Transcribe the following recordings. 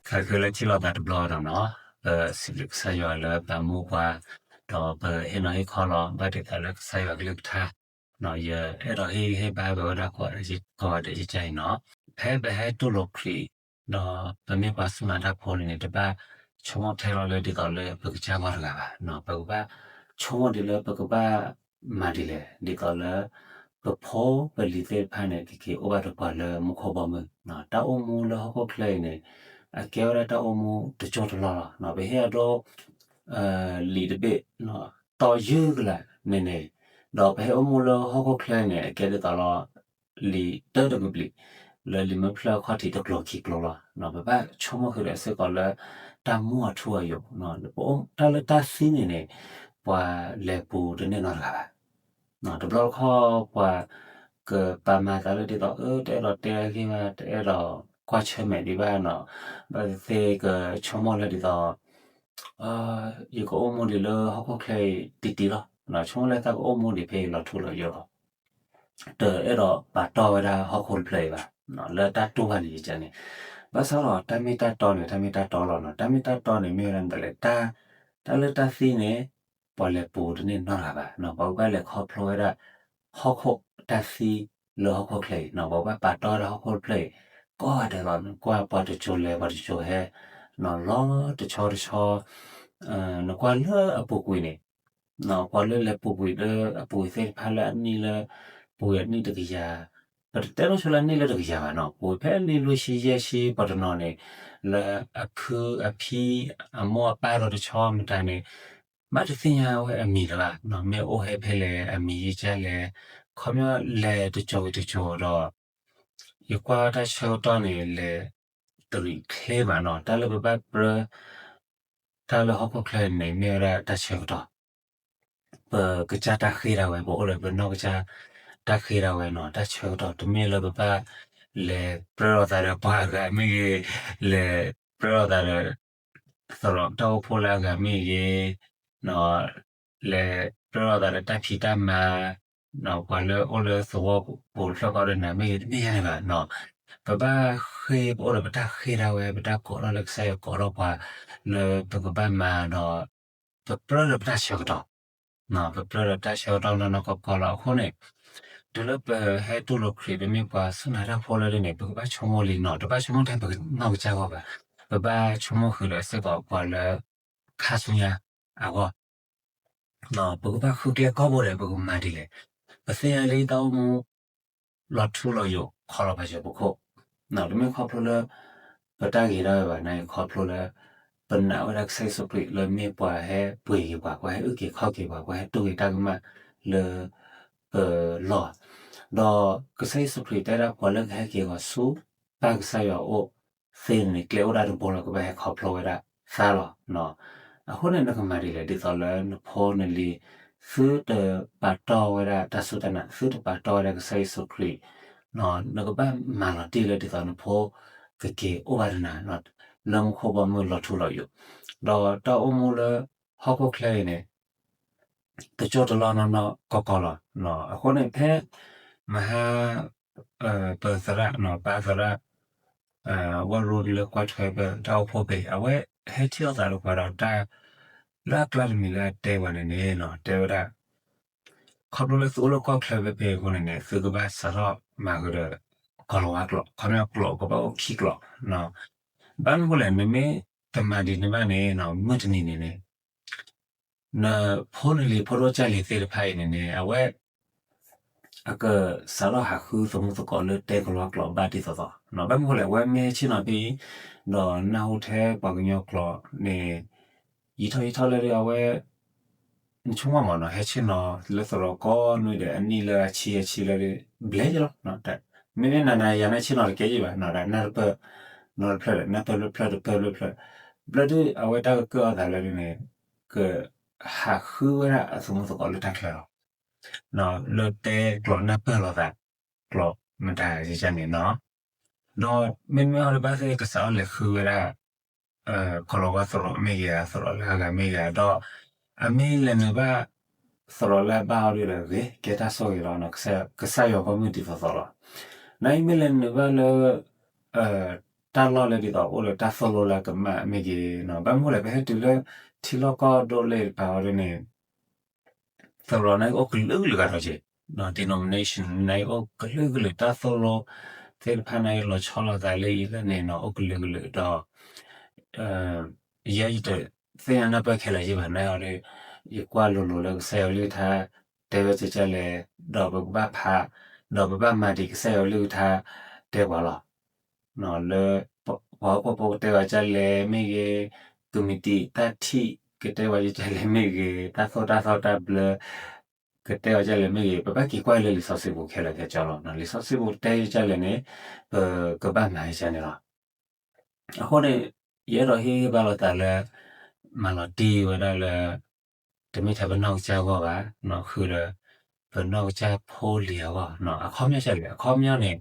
ခဲခဲလၢထံၣ်လိာ်သးတဘျီဒီးနီၤ, ပစံးဘျုးကစၢ်ယွၤလၢပာ်မူပှၤ, ဒီးပဟ့ၣ်နီၤဟ့ၣ်ခီလီၤ ဘၣ်ဒ်သိးလၢကစၢ်ယွၤကလုၢ်ကထါ, ယအဲၣ်ဒိးဟ့ၣ်ဂံၢ်ဟ့ၣ်ဘါဝဲဒၣ်ကိးဂၤဒဲးယကၠါအံၤနီၤ, ဖဲပဟဲတူၢ်လိာ်ခရံာ်, ဒီးပမ့ၢ်ပှၤစူၢ်နာ်တၢ်ဖိန့ၣ်န့ၣ် တဘၣ်ဆိကမိၣ်ထဲလီၤလၢဒ်သိးလၢပကစၢ်ဂီၢ်တဂၤဘၣ်, ပကဘၣ်ဆိကမိၣ်ဒ်လၢပကဘၣ်မၤဒ်လဲၣ် ဒ်သိးလၢ ပဖိပလံၤသ့ၣ်တဖၣ်န့ၣ် ကက့ၤအိၣ်ဘၣ်ဒီးပှၤလၢမူခိၣ်ဘီမုၢ်, တၢ်အိၣ်မူလၢဟီၣ်ခိၣ်ချၢအံၤန့ၣ် အကဲဝဲဒၣ်တၢ်အိၣ်မူတစိၢ်တလီၢ်လီၤ. ပဟ့ၣ်အဒိ လံာ်တဘ့ၣ် တီယုၢ်ကလာ်န့ၣ်န့ၣ်, ဒီးပဟဲအိၣ်မူလၢဟီၣ်ခိၣ်ချၢအံၤန့ၣ် အကဲဒ်သိးလီၤ လံာ်တၢတကဘျံး လၢလံာ်မၢဖျၢၣ်ခီၣ်ထံးတကျိၤခံကျိၤလီၤ. ပဘၣ်ဆိကမိၣ်ဃုာ်ဒီးစ့ၢ်ကီးလၢ တၢ်မူအထူအယိာ်, တၢ်လၢတၢ်သံန့ၣ်န့ၣ် ပှၤလဲၤပူၤတန့ၢ်နီတဂၤဘၣ်. တဘျီတခီၣ်ပှၤကပာ်မၤသးလၢဒ်သိး အၢ တအဲၣ်ဒိးတဲအဂ့ၢ်ဘၣ်, တအဲၣ်ဒိးကွၢ်ဆၢၣ်မဲာ်ဒံးဘၣ်နီၤ, ဘၣ်သ့ၣ်သ့ၣ်ကဆိကမိၣ်လၢဒ်သိး ယကအိၣ်မူဒံးလၢဟီၣ်ခိၣ်ချၢအံၤတံၢ်တံၢ်လီၤ, ဆိကမိၣ်လၢတၢ်ကအိၣ်မူဒံးဖဲအံၤလီၤထူလီၤယိာ်လီၤ. တအဲၣ်ဒိးပာ်တီဝဲဒၣ်ဟီၣ်ခိၣ်တဖျၢၣ်အံၤဘၣ်, လၢတၢ်တူၢ်ဘၣ်န့ၣ်ယကန့ၣ်, ဘၣ်ဆၣ်ဒီးတၢ်မ့ၢ်တၢ်တီန့ၣ် တၢ်မ့ၢ်တၢ်တီလီၤနီၤ, တၢ်မ့ၢ်တၢ်တီန့ၣ်မ့ၢ်ဝဲဒၣ်မတၤလဲၣ်, တၢ်လၢတၢ်သံန့ၣ် ပှၤလဲၤပူၤတန့ၢ်နီတဂၤဘၣ်, ပှၤကဘၣ်လဲၤခီဖျိဝဲဒၣ် ဟီၣ်ခိၣ်တၢ်သံလၢဟီၣ်ခိၣ်ချၢအံၤ, ပှၤကဘၣ်ပာ်တီဝဲဒၣ်ဟီၣ်ခိၣ်တဖျၢၣ်အံၤ, ကိးဂၤဒဲးလီၤ, နကွၢ်ပှၤတစိၤလဲၤ ပှၤတစိၤဟဲ, လီၤတဆီတဆီ, နကွၢ်လၢအပူၤကွံာ်န့ၣ် ပှၤလၢလဲၤပူၤကွံာ်လၢအပူၤကွံာ်သ့ၣ်တဖၣ်လၢအနံၣ်လၢ ပူၤကွံာ်အနံၣ်တကယၤ, ပတတဲနီၣ်ဆိလၢအနံၣ်လၢတကယၤဘၣ်နီၤ, ပူၤကွံာ်ဖဲအနံၣ်လွံၢ်ဆံယဲၢ်ဆံပှၤတနီၤန့ၣ်, လၢအဖုအဖံ အမိၢ်အပၢ်ဒီးတဆီမတၤန့ၣ်, ဘၣ်တသ့ၣ်ညါဝဲအမံၤလၢၤဘၣ်, မ့ၢ်အိၣ်ဟဲဖဲလဲၣ် အမံၤယကလဲၣ်, ခီပညီလဲၤတစိၤဝံၤတစိၤဒီး ယကွၢ်တၢ်ဆၢကတီၢ်န့ၣ် လဲၤတရံးချ့ဘၣ်နီၤ, တၢ်လၢပဘၣ်ပြၢ တၢ်လၢဟီၣ်ခိၣ်ချၢန့ၣ် မ့ၢ်ဝဲဒၣ်တၢ်ဆၢကတီၢ်, ပကစၢ်တၢ်ဃ့ၢ်ဒၣ်ဝဲ ပအိၣ်လၢပနီၢ်ကစၢ်တၢ်ဃ့ၢ်ဒၣ်ဝဲနီၤ, တၢ်ဆၢကတီၢ်တမ့ၢ်လၢပဘၣ် လဲၤပြၢလိာ်သးဒီးပှၤအဂၤမ့ၢ်ဂ့ၤ, လဲၤပြၢလိာ်သးဒီး သရိာ်တၢ်အိၣ်ဖှိၣ်လၢအဂၤမ့ၢ်ဂ့ၤ, လဲၤပြၢလိာ်သးဒီးတၢ်ဖံးတၢ်မၤ, ပှၤလၢအိၣ်လၢသဝီပူၤတဖျၢၣ်ဃီဒီးနၤမ့ၢ်ဂ့ၤ တမ့ၢ်ယါန့ၣ်ဘၣ်, ပဘၣ်ဃ့ၢ် ပအိၣ်ဒီးပတၢ်ဃ့ၢ်ဒၣ်ဝဲ ပတၢ်ကိးထီၣ်လၢကစၢ်ယွၤကိးထီၣ်ပှၤ လၢပကဘၣ်မၤဒီး ပပြၢဒီးပတၢ်ဆၢကတီၢ်, ပပြၢဒီးပတၢ်ဆၢကတီၢ်နီၢ်နီၢ်ကီၢ်ကီၢ်လီၤ. အဃိန့ၣ် တုၤလၢပဟဲတူၢ်လိာ်ခရံာ် ပမ့ၢ်ပှၤစူၢ်နာ်တၢ်ဖိလၢဒ်န့ၣ် ပကဘၣ်ဆိကမိၣ်လံနီၤ, တဘၣ်ဆိကမိၣ်ထဲပနီၢ်ကစၢ်အဂီၢ်ဘၣ်, ပဘၣ်ဆိကမိၣ်ဃုာ်ဒီးစ့ၢ်ကီးပှၤလၢ ခါဆူညါအဂီၢ်, ပကဘၣ်ဃုကျဲကိာ်ဘိဒီး ပကမၤဒ်လဲၣ်, ပသ့ၣ်ညါလၢတၢ်အိၣ်မူ လီၤထူလီၤယိာ်ခီလီၤဖးယိာ်ပခိၣ်, တမ့ၢ်ခီဖျိလၢ ပတၢ်ဂ့ၤဒၣ်ဝဲဘၣ်, နာ်က့ခီဖျိလၢ ပနာ်ဝဲဒၣ်ကစၢ်ယ့ၣ်ၡူးခရံာ်လၢမ့ၢ်ပှၤဟဲပှ့ၤက့ၤပှၤ, ပှၤဟဲအုၣ်က့ၤခီၣ်က့ၤပှၤ, ပှၤဟဲတူၢ်က့ၤတၢ်ကမၣ်လၢ ပလီၢ်, ဒီးကစၢ်ယ့ၣ်ၡူးခရံာ်တဲဒၣ်ပှၤလၢကဟဲက့ၤအဂီၢ်ဆူ ပၢ်ကစၢ်ယွၤအအိၣ်သ့န့ၣ် ကျဲအိၣ်ဒၣ်တဘိလီၤ, ကဘၣ်ဟဲခီဖျိဝဲဒၣ်သးလီၤ. အဃိန့ၣ် နကမၤဒ်လဲၣ် ဒ်သိးလၢနဖိနလံၤ သုတပာ်တီဝဲဒၣ်တၢ်စူၢ်တၢ်နာ်, သုတပာ်တီဝဲဒၣ်ကစၢ်ယ့ၣ်ၡူးခရံာ်, နကဘၣ်မၤလီၤတံၢ်လၢဒ်သိးနဖိကက့ၤအိၣ်ဘၣ်ဒီးနၤ လၢမူခိၣ်ဘီမုၢ်လီၤထူလီၤယိာ်, ဒီးတၢ်အိၣ်မူလၢဟီၣ်ခိၣ်ချၢအံၤန့ၣ် တစိၢ်တလီၢ်နီၢ်နီၢ်ကီၢ်ကီၢ်လီၤ. အဃိန့ၣ် ဖဲမဟါ ပသရၣ် ပၢ်သရၣ် ဝဲရိဒ်လၢကွၢ်ထွဲပတၢ်အိၣ်ဖှိၣ်ဖဲအံၤ အဝဲဟဲထံၣ်လိာ်သးဒီးပှၤဒီးတၢ် လၢအကျါတမံၤလၢအတဲပှၤန့ၣ်န့ၣ် တဲဝဲဒၣ် ခီဖျိလၢသုအိၣ်လၢကီၢ်ချၢဖဲဖဲအံၤအဃိန့ၣ်န့ၣ် သုကဘၣ်စးထီၣ်မၤဃုာ်ဒီး ကီၤလၤဝါကျိာ်, ခီပညီကျိာ်ကဘၣ်အိၣ်ခံကျိာ်, ဘၣ်မနုၤအဃိလဲၣ် နမ့ၢ်တမၤဒ်န့ၣ်ဘၣ်န့ၣ် မုၢ်တနံၤန့ၣ်န့ၣ် နဖိနလံၤဖိဒိၣ်ကၢ်လံၤသ့ၣ်တဖၣ်အံၤန့ၣ်န့ၣ် အဝဲ အကစးထီၣ်ဟးဃုသမူသကိးလၢတဲကီၤလၤဝါကျိာ်ဘၣ်ဒ်သိးသိး, ဘၣ်မနုၤအဃိလဲၣ် အဝဲမ့ၢ်ဟဲဆ့ၣ်နီၤဖဲအံၤ ဒီးနၢ်ဟူထဲပှၤကညီကျိာ်န့ၣ် ယံာ်ထီၣ်ယံာ်ထီၣ်လၢအဝဲ နဆိကမိၣ်မးနီၤ ဟဲဆ့ၣ်နီၤလၢသရိာ်ကိးနွံဒီး အနံၣ်လၢအဆံအဆံလၢ ဘျဲၣ်ယလီၤ, မ့မ့ၢ်နၤနၤယၤနၢ်ဆ့ၣ်နီၤတကဲယဘၣ်နီၤ ဒီးနၢ်တပၢၢ် နီတဖျၢၣ်ဒီး နၢ်ပၢၢ်လၢဖျၢၣ်တပၢၢ်လၢဖျၢၣ်, ဘျၢဒုးအဝဲတၢ်ကကၢၢ်အီၤသးလၢဒ်န့ၣ် ကဟးဃုဝဲဒၣ်အသမူသကိးလၢတၢ်ချၢလီၤ. လၢတဲကျိာ်နၢ်ပၢၢ်လိာ်သး ကျိာ်မတၤယကန့ၣ်နီၤ, ဒီးမ့မ့ၢ်အီၤလၢဘၣ်သ့ၣ်ကစးထီၣ်လဲၤဃုဝဲဒၣ် ကီၤလၤဝါသရိာ်မ့ၢ်ဂ့ၤဧါ သရိာ်လၢအဂၤမ့ၢ်ဂ့ၤဧါ ဒီး အမ့ၢ်လဲၤနုာ်ဘၣ် သရိာ်လၢအဘၣ်အီၤဒ်ဒီးဂ့ၤ ကဲတၢ်ဆိၣ်ဂ့ၤလီၤ, ကစၢ်ယွၤဘီမုၢ်ဒ်သိးသိးလီၤ. နမ့ၢ်လဲၤနုာ်ဘၣ်လၢ တၢ်လီၢ်လၢဒ်သိးအိၣ်လၢတၢ်သိၣ်လိလၢအကမၣ်မ့ၢ်ဂ့ၤ, ဘၣ်မနုၤလဲၣ် ပဟဲတုၤလၢထံလီၢ်ကီၢ်ဒိၣ်လၢတပၤဝဲဒၣ်န့ၣ် သရိာ်န့ၣ်အိၣ်ကလုာ်ကလုာ်ဂၤဒီးက့ၤ, denomination န့ၣ်အိၣ်ကလုာ်ကလုာ် တၢ်သိၣ်လိသ့ၣ်တဖၣ်န့ၣ်လီၤဆီလိာ်သးလၢအံၤလၢန့ၣ်နီၤ အိၣ်ကလုာ်ကလုာ်ဒီး ယဲယတသ့ၣ်ညါနၢ်ပၢၢ်ခဲလၢာ်ယဘၣ်န့ၣ်ဒီး ယကွၢ်လိၤလိၤလၢကစၢ်ယွၤကလုၢ်ကထါ တဲဝဲကကလဲၣ်, ဒီးပကဘၣ်ဖး, ဒီးပဘၣ်မၤဒ်ကစၢ်ယွၤကလုၢ်ကထါတဲပှၤလီၤ. လၢပှၤဟီၣ်ခိၣ်ဖိကတဲဝဲကလဲၣ်မ့ၢ်ဂ့ၤ, ကမံးတံာ်တၢ်ထံၣ်ကတဲဝဲကလဲၣ်မ့ၢ်ဂ့ၤ, တၢ်သိၣ်တၢ်သီတၢ်ဘျၢ ကတဲဝဲကလဲၣ်မ့ၢ်ဂ့ၤ, ပဘၣ်က့ၤကွၢ်လၢလံာ်စီဆှံပူၤခဲလၢာ်ခဲဆ့လီၤ. လံာ်စီဆှံပူၤတဲကလဲၣ်န့ၣ် ပကဘၣ်မၤကလဲၣ်န့ၣ်လီၤ. အဃိန့ၣ် ယအဲၣ်ဒိးဟ့ၣ်ဂံၢ်ဘါလိာ်သးလၢ မၤလီၤတံၢ်ဝဲဒၣ်လၢ တမ့ၢ်ထဲပနီၢ်ကစၢ်အဂီၢ်ဘၣ်, ဃုာ်ဒီး ပနီၢ်ကစၢ်ဖိလံၤအဂီၢ်, အခီပညီကလဲၣ်, အခီပညီန့ၣ်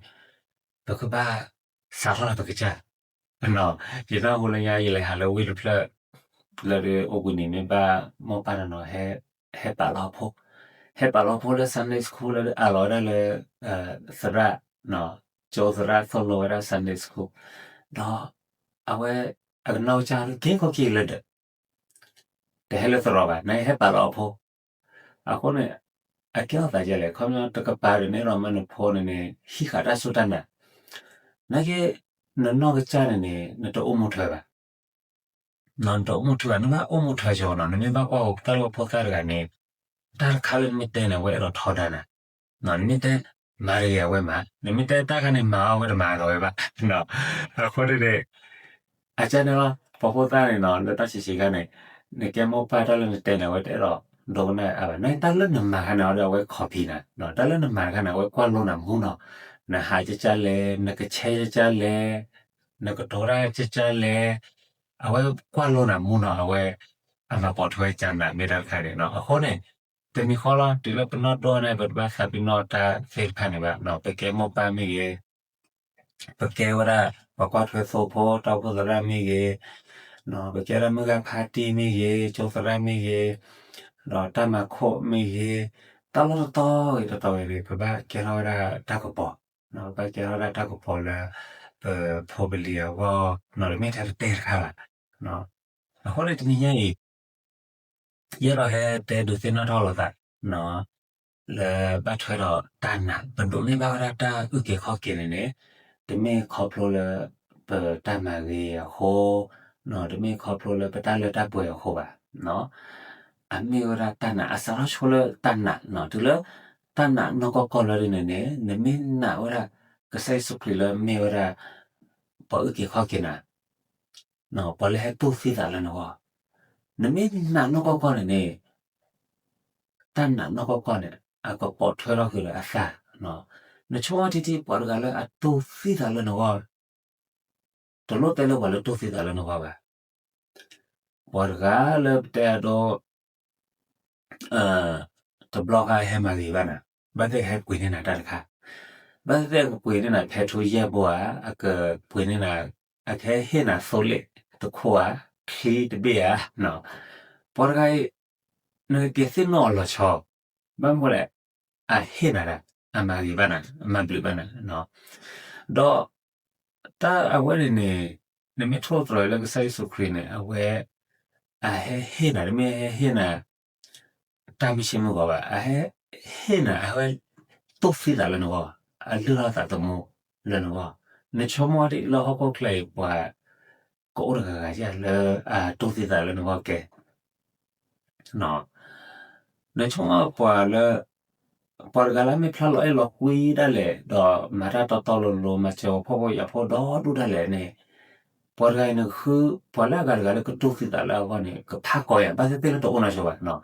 ပကဘၣ် စးထီၣ်လၢပကစၢ် ယနၢ်ဟူလၢညါ ယလဲၤဟးလၢဝ့ၢ်တဖျၢၣ် လၢဒ်အိၣ်ဘှံးနံၤမ့ၢ်ဘၣ် မိၢ်ပၢ်တနီၤ ဟဲပာ်လီၤဖိ, ဟဲပာ်လီၤဖိလၢ Sunday School လၢဒ်အးလီၤဝဲဒၣ်လၢ သရၣ်, ကၠိသရၣ်သိၣ်လိဝဲဒၣ် Sunday School, ဒီး အဝဲ အကနီၢ်ကစၢ်ဒ်က့ၤခီက့ၤလၢဒၢး တဟဲလၢသရိာ်ဘၣ်, နဟဲပာ်လီၤအဖိ, အဃိန့ၣ် အကဲထီၣ်သးဒ်လဲၣ်, ခီပညီတကပၤဒ်န့ၣ်ဒီးမ့ၢ်နဖိန့ၣ်န့ၣ် ဟံးဃာ်တၢ်စူၢ်တၢ်နာ်, နာ်က့ နနီၢ်ကစၢ်န့ၣ်န့ၣ် နတအိၣ်မူထွဲဘၣ်, နတအိၣ်မူထွဲဘၣ်, နဘၣ်အိၣ်မူထွဲကီးနီၤ, နမ့ၢ်ဘၣ်ကွၢ်ဃီၤတၢ်လၢဖိသၣ်တဂၤန့ၣ် တၢ်တခါလၢနမ့ၢ်တဲန့ၣ် အဝဲအဲၣ်ဒိးထီဒါနၤ, နမ့ၢ်တဲ မၤတဂ့ၤအဝဲမၤ, နမ့ၢ်တဲတၢ်ခါန့ၣ် မၤအီၤအဝဲတမၤဒီးဝဲဘၣ်, အဃိန့ၣ်န့ၣ် အကန့ၣ်လီၤ, ပှၤဖိသၣ်န့ၣ်နီၤ လၢတၢ်ဆံးဆံးခါန့ၣ် နကဲမိၢ်ပၢ်တၢ်လၢနတဲန့ၣ် အဝဲတအဲၣ်ဒိးဒိကနၣ်အါဘၣ်, နတၢ်လၢနမၤတခါန့ၣ် အီၤဒီးအဝဲ copy နၤ, တၢ်လၢနမၤတခါန့ၣ် အဝဲကွၢ်လိနၤမူနီၤ, နဟးကကလဲၣ်, နကဆဲကကလဲၣ်, နကတိၤတၢ်ကကလဲၣ်, အဝဲကွၢ်လိနၤမူနီၤ, အဝဲ အမၤပိာ်ထွဲကနၤမ့ၢ်တၢ်တခါန့ၣ်နီၤ, အဃိန့ၣ် တမံၤဃီလီၤ တုၤလၢပနီၢ်ဒိၣ်န့ၣ် ပတဘၣ်သးပ့ၤနီၣ်တၢ်သ့ၣ်တဖၣ်န့ၣ်ဘၣ်, ပကဲမိၢ်ပၢ်မ့ၢ်ဂ့ၤ ပကဲဝဲဒၣ် ပှၤကွၢ်ထွဲသိဖိ တၢ်အိၣ်ဖှိၣ်သရၣ်မ့ၢ်ဂ့ၤ, ပကဲဒၣ်မုၢ်ဂၤဖါတံၢ်မ့ၢ်ဂ့ၤ, ကၠိသရၣ်မ့ၢ်ဂ့ၤ, ဒီးတၢ်မၤခိၣ်မ့ၢ်ဂ့ၤ, တၢ်လီၢ်တတီၤဂ့ၤတတီၤဂ့ၤန့ၣ် ပဘၣ်ကဲထီၣ်ဝဲဒၣ်တၢ်ကပီၤ, ပဘၣ်ကဲထီၣ်ဝဲဒၣ်တၢ်ကပီၤလၢ ပဖိပလံၤအဂီၢ်, တမ့ၢ်ထဲတတဲတခါဘၣ်. အဃိန့ၣ်တနံၤညါအံၤ ယအဲၣ်ဒိးဟဲတဲဒုးသ့ၣ်နီၣ်ထီၣ်လိာ်သး လၢဘၣ်ထွဲဒီးတၢ်နာ် ပဒိးန့ၢ်ဘၣ်ဝဲဒၣ်တၢ်အုၣ်က့ၤခီၣ်က့ၤန့ၣ်န့ၣ် တမ့ၢ်ခီဖျိလၢ ပတၢ်မၤဂ့ၤအဃိ, တမ့ၢ်ခီဖျိလၢပတၢ်လၢတၢ်ပှဲၤအဃိဘၣ်. အမ့ၢ်ဝဲဒၣ်တၢ်နာ် အစးထီၣ်ဆိလၢတၢ်နာ်, တုၤလၢ တၢ်နာ်နီၢ်ကီၢ်ကီၢ်လၢဒ်န့ၣ်န့ၣ် နမ့ၢ်နာ်ဝဲဒၣ် ကစၢ်ယ့ၣ်ၡူးခရံာ်လၢမ့ၢ်ဝဲဒၣ် ပှၤအုၣ်က့ၤခီၣ်က့ၤနၤ ပှၤလၢဟဲတူၢ်သံသးလၢနဂီၢ်, နမ့ၢ်နာ်နီၢ်ကီၢ်ကီၢ်န့ၣ်န့ၣ် တၢ်နာ်နီၢ်ကီၢ်ကီၢ်န့ၣ် အကပိာ်ထွဲထီၣ်ဃုာ်ဒီးအသး, နဆိကမိၣ်ထံထံ ပှၤတဂၤလၢအတူၢ်သံသးလၢနဂီၢ်, တလိၣ်တဲလၢပှၤလၢတူၢ်သံသးလၢနဂီၢ်ဘၣ်, ပှၤတဂၤလၢပတဲအဒိ တဘျီဃီဟဲမၤဂ့ၤဘၣ်နၤ, ဘၣ်သ့ၣ်ဟဲပှ့ၤန့ၢ်နၤတၢ်တခါ, ဘၣ်သ့ၣ်သ့ၣ်ကပှ့ၤန့ၢ်နၤဖဲထူယဲၢ်ဘိဧါ, အကပှ့ၤန့ၢ်နၤ, အကဟဲဟ့ၣ်နၤသိလ့ၣ်တခိၣ်ဧါ, ချံတဘ့ၣ်ဧါ, ပှၤတဂၤအံၤ နကက့ၤသ့ၣ်နီၣ်အီၤလီၤဆီ, ဘၣ်မနုၤလဲၣ်, အဟ့ၣ်နၤဒၣ်, အမၤဂ့ၤဘၣ်နၤ, အမၤဘျုးဘၣ်နၤ, ဒီး တၢ်အဝဲန့ၣ်န့ၣ် နမ့ၢ်ထိၣ်သတြီၤလၢကစၢ်ယ့ၣ်ၡူးခရံာ်န့ၣ် အဝဲ အဟဲဟ့ၣ်နၤ တမ့ၢ်ဟဲဟ့ၣ်နၤ တၢ်မုၢ်ဆ့ၣ်မုၢ်ဂီၤဘၣ်, အဟဲဟ့ၣ်နၤ အဝဲတူၢ်သံသးလၢနဂီၢ်, အလုၢ်ထီၣ်သးသမူလၢနဂီၢ်, နဆိကမိၣ်ဒ်လၢဟီၣ်ခိၣ်ချၢအံၤပှၤ ကအိၣ်တဂၤဂၤဧါလၢအတူၢ်သံသးလၢနဂီၢ်ကဲ နဆိကမိၣ်ပှၤလၢ ပှၤတဂၤလၢမ့ၢ်ဖျါလီၤအဲၣ်လီၤကွံဒၣ်လဲာ် ဒီးမၤတၢ်တီတီလိၤလိၤ မၤစၢၤပှၤဖှီၣ်ဖိယာ်ဖိဒီဒူၣ်ဒၣ်လဲာ်န့ၣ်, ပှၤတဂၤအံၤန့ၣ်ဃု ပှၤလၢအဂၤတဂၤလၢကတူၢ်သံသးလၢအဂီၢ်န့ၣ် ကဖးကီယၤ ဘၣ်သ့ၣ်သ့ၣ်လၢတအိၣ်နီတဂၤဘၣ်. နာ်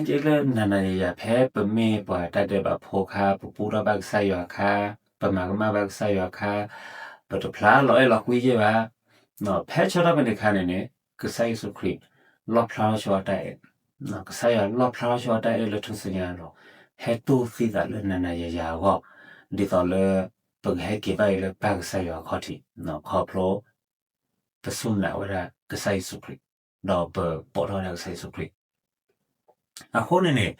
က့လၢနၤနၤယၤယၤ ဖဲပမ့ၢ်ပှၤတၢ်ဒဲးဘးဖိအခါ ပဘူၣ်ထီၣ်ဘၣ်ကစၢ်ယွၤအခါ, ပမၤကမၣ်ဘၣ်ကစၢ်ယွၤအခါ, ပတဖျါလီၤအဲၣ်လီၤကွံယဲၢ်ဘၣ် ဖဲဆီတပန့ၣ်ခါန့ၣ်န့ၣ် ကစၢ်ယ့ၣ်ၡူးခရံာ် လီၣ်ဖျါထီၣ်ဆိအတၢ်အဲၣ်, ကစၢ်ယွၤလီၣ်ဖျါထီၣ်ဆိအတၢ်အဲၣ်လၢထူၣ်စုညါအလိၤ, ဟဲတူၢ်သံသးလၢနၤနၤယၤယၤအဂီၢ်, ဒ်သိးလၢ ပကဟဲက့ၤဘၣ်အံၤလၢပၢ်ကစၢ်ယွၤအခီၣ်ထံး, ခီဖျိ ပစူၢ်နာ်ဝဲဒၣ်ကစၢ်ယ့ၣ်ၡူးခရံာ်, ဒီးပပိာ်ထီၣ်ဝဲဒၣ်ကစၢ်ယ့ၣ်ၡူးခရံာ် အဃိန့ၣ်န့ၣ်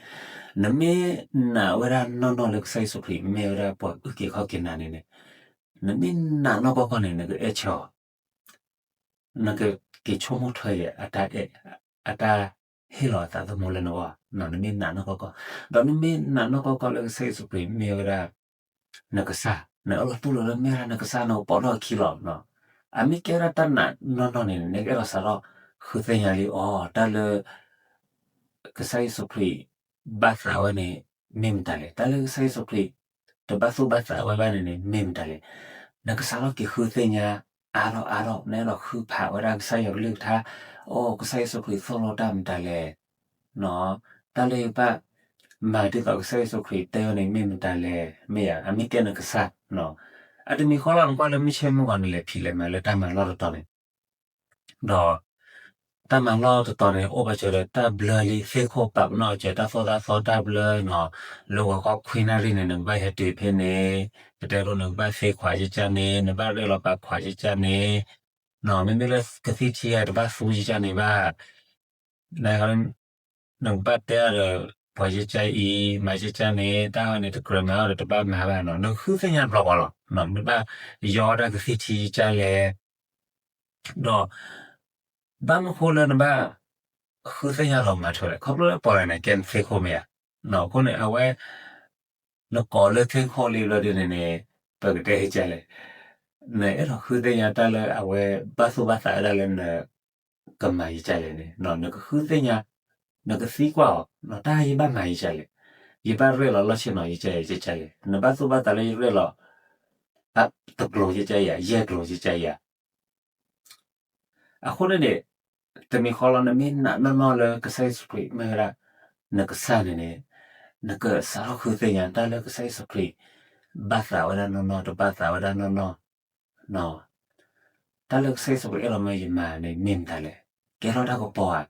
နမ့ၢ်နာ်ဝဲဒၣ်နီၢ်နီၢ်လၢကစၢ်ယ့ၣ်ၡူးခရံာ် မ့ၢ်ဝဲဒၣ်ပှၤအုၣ်က့ၤခီၣ်က့ၤနၤန့ၣ်န့ၣ်, နမ့ၢ်နာ်နီၢ်ကီၢ်ကီၢ်န့ၣ် နကအဲၣ်ဆၢအီၤ, နကက့ၤဆိကမိၣ်ထွဲက့ၤ အတၢ်အဲၣ်, အတၢ်ဟ့ၣ်လီၤအသးသမူလၢနဂီၢ်, နမ့ၢ်နာ်နီၢ်ကီၢ်ကီၢ်, ဒီးနမ့ၢ်နာ်နီၢ်ကီၢ်ကီၢ်လၢကစၢ်ယ့ၣ်ၡူးခရံာ်မ့ၢ်ဝဲဒၣ် နကစၢ်, နအၢၣ်လီၤတူၢ်လိာ်လၢမ့ၢ်ဝဲဒၣ်နကစၢ် နကပိာ်ထီၣ်အခံလီၤ. အမ့ၢ်ကဲဝဲဒၣ်တၢ်နာ်နီၢ်နီၢ်န့ၣ် နကအဲၣ်ဒိးစးထီၣ်ဃုသ့ၣ်ညါလံ, အိ တၢ်လၢ ကစၢ်ယ့ၣ်ၡူးခရံာ်ဘၣ်သးဝဲန့ၣ် မ့ၢ်မတၤလဲၣ်, တၢ်လၢကစၢ်ယ့ၣ်ၡူးခရံာ် တဘၣ်သူၣ်ဘၣ်သးဝဲဘၣ်န့ၣ်န့ၣ် မ့ၢ်မတၤလဲၣ်. နကစးထီၣ်က့ၤဃုသ့ၣ်ညါ အါထီၣ်အါထီၣ် နအဲၣ်ဒိးဃုဖးဝဲဒၣ်ကစၢ်ယွၤကလုၢ်ကထါ, အိ ကစၢ်ယ့ၣ်ၡူးခရံာ်သိၣ်လိတၢ်မတၤလဲၣ်, တၢ်လၢယဘၣ်မၤဒ်သိးကစၢ်ယ့ၣ်ၡူးခရံာ်တဲဝဲန့ၣ် မ့ၢ်မတၤလဲၣ်, မ့ၢ်ယၤ အမ့ၢ်ကဲနကစၢ်, အတမံၤဃီလီၤ နကွၢ်လၢမုၢ်ဆ့ၣ်မုၢ်ဂီၤ နလဲၤဖံးလဲၤမၤလၢတၢ်မၤလီၢ်တတီၤန့ၣ် ဒီး တၢ်မၤလီၢ်တတီၤန့ၣ် အိၣ်ဘၣ်စၢၤဒီးတၢ်ဘျၢလံ သ့ၣ်ခိၣ်ပာ်ပနီၣ်စၢၤ တၢ်သိၣ်တၢ်သီတၢ်ဘျၢနီၤ, လၢဂီၤခီခွံနၣ်ရံၣ်န့ၣ် နကဘၣ်ဟဲတုၤဖဲန့ၣ်, ပတဲဒိးနကဘၣ်သ့ခွးကကၢ်န့ၣ် နဘၣ်ရဲၣ်လီၤပာ်ခွးကကၢ်န့ၣ်, နီၤ မ့မ့ၢ်လၢကသံၣ်ထံဧါ တဘၣ်သူကကၢ်န့ၣ်ဘၣ် န နကဘၣ်တဲအါဒီး ပှၤကကၢ်အံၤ မၤကကၢ်န့ၣ် တၢ်ဟီန့ၣ် တကြၢးမၤအီၤဒီးတဘၣ်မၤဘၣ်နီၤ, နဃုသ့ၣ်ညါတဘျီဃီလီၤ, နဘၣ်ယီဒၣ်ကသံၣ်ထံကကၢ်လဲၣ်, ဒီး ဘၣ်မနုၤဃိလၢနဘၣ် ဃုသ့ၣ်ညါလီၤမၤထွဲလဲၣ်, ခီဖျိလၢပှၤဂၤန့ၣ် ကဲနသ့ၣ်ခိၣ်မ့ၢ်ဧါ, အဃိန့ၣ် အဝဲ နကိးလၢသ့ၣ်ခိၣ်လံဘျီဒ်န့ၣ်န့ၣ် ပကတဲကကၢ်လဲၣ်, နအဲၣ်ဒိးဃုသ့ၣ်ညါတၢ်လၢအဝဲဘၣ်သူၣ်ဘၣ်သးဝဲဒၣ်လၢန ကမၤယကကၢ်လဲၣ်န့ၣ် နကဃုသ့ၣ်ညါ, နကသံကွၢ်အီၤ, တၢ်ယဘၣ်မၤယကကၢ်လဲၣ်, ယဘၣ်ရဲၣ်လီၤလီၢ်ဆ့ၣ်နီၤ ယကကၢ်ယကကၢ်လဲၣ်, နဘၣ်သူၣ်ဘၣ်သးလၢယရဲၣ်လီၤ တကျိၤယကကၢ်ယၤ ယဲၢ်ကျိၤယကကၢ်ယၤ အဃိန့ၣ်န့ၣ် တမံၤဃီလီၤ နမ့ၢ်နာ်နီၢ်နီၢ်လၢကစၢ်ယ့ၣ်ၡူးခရံာ်မ့ၢ်ဝဲဒၣ် နကစၢ်န့ၣ်န့ၣ် နကစးထီၣ်ဃုသ့ၣ်ညါတၢ်လၢကစၢ်ယ့ၣ်ၡူးခရံာ် ဘၣ်သးဝဲဒၣ်နီၢ်နီၢ် တဘၣ်သးဝဲဒၣ်နီၢ်နီၢ် တၢ်လၢကစၢ်ယ့ၣ်ၡူးခရံာ်အဲၣ်လီၤမၢယမၤန့ၣ် မ့ၢ်မတၤလဲၣ်, ကဲထီၣ်တၢ်ကပီၤဧါ,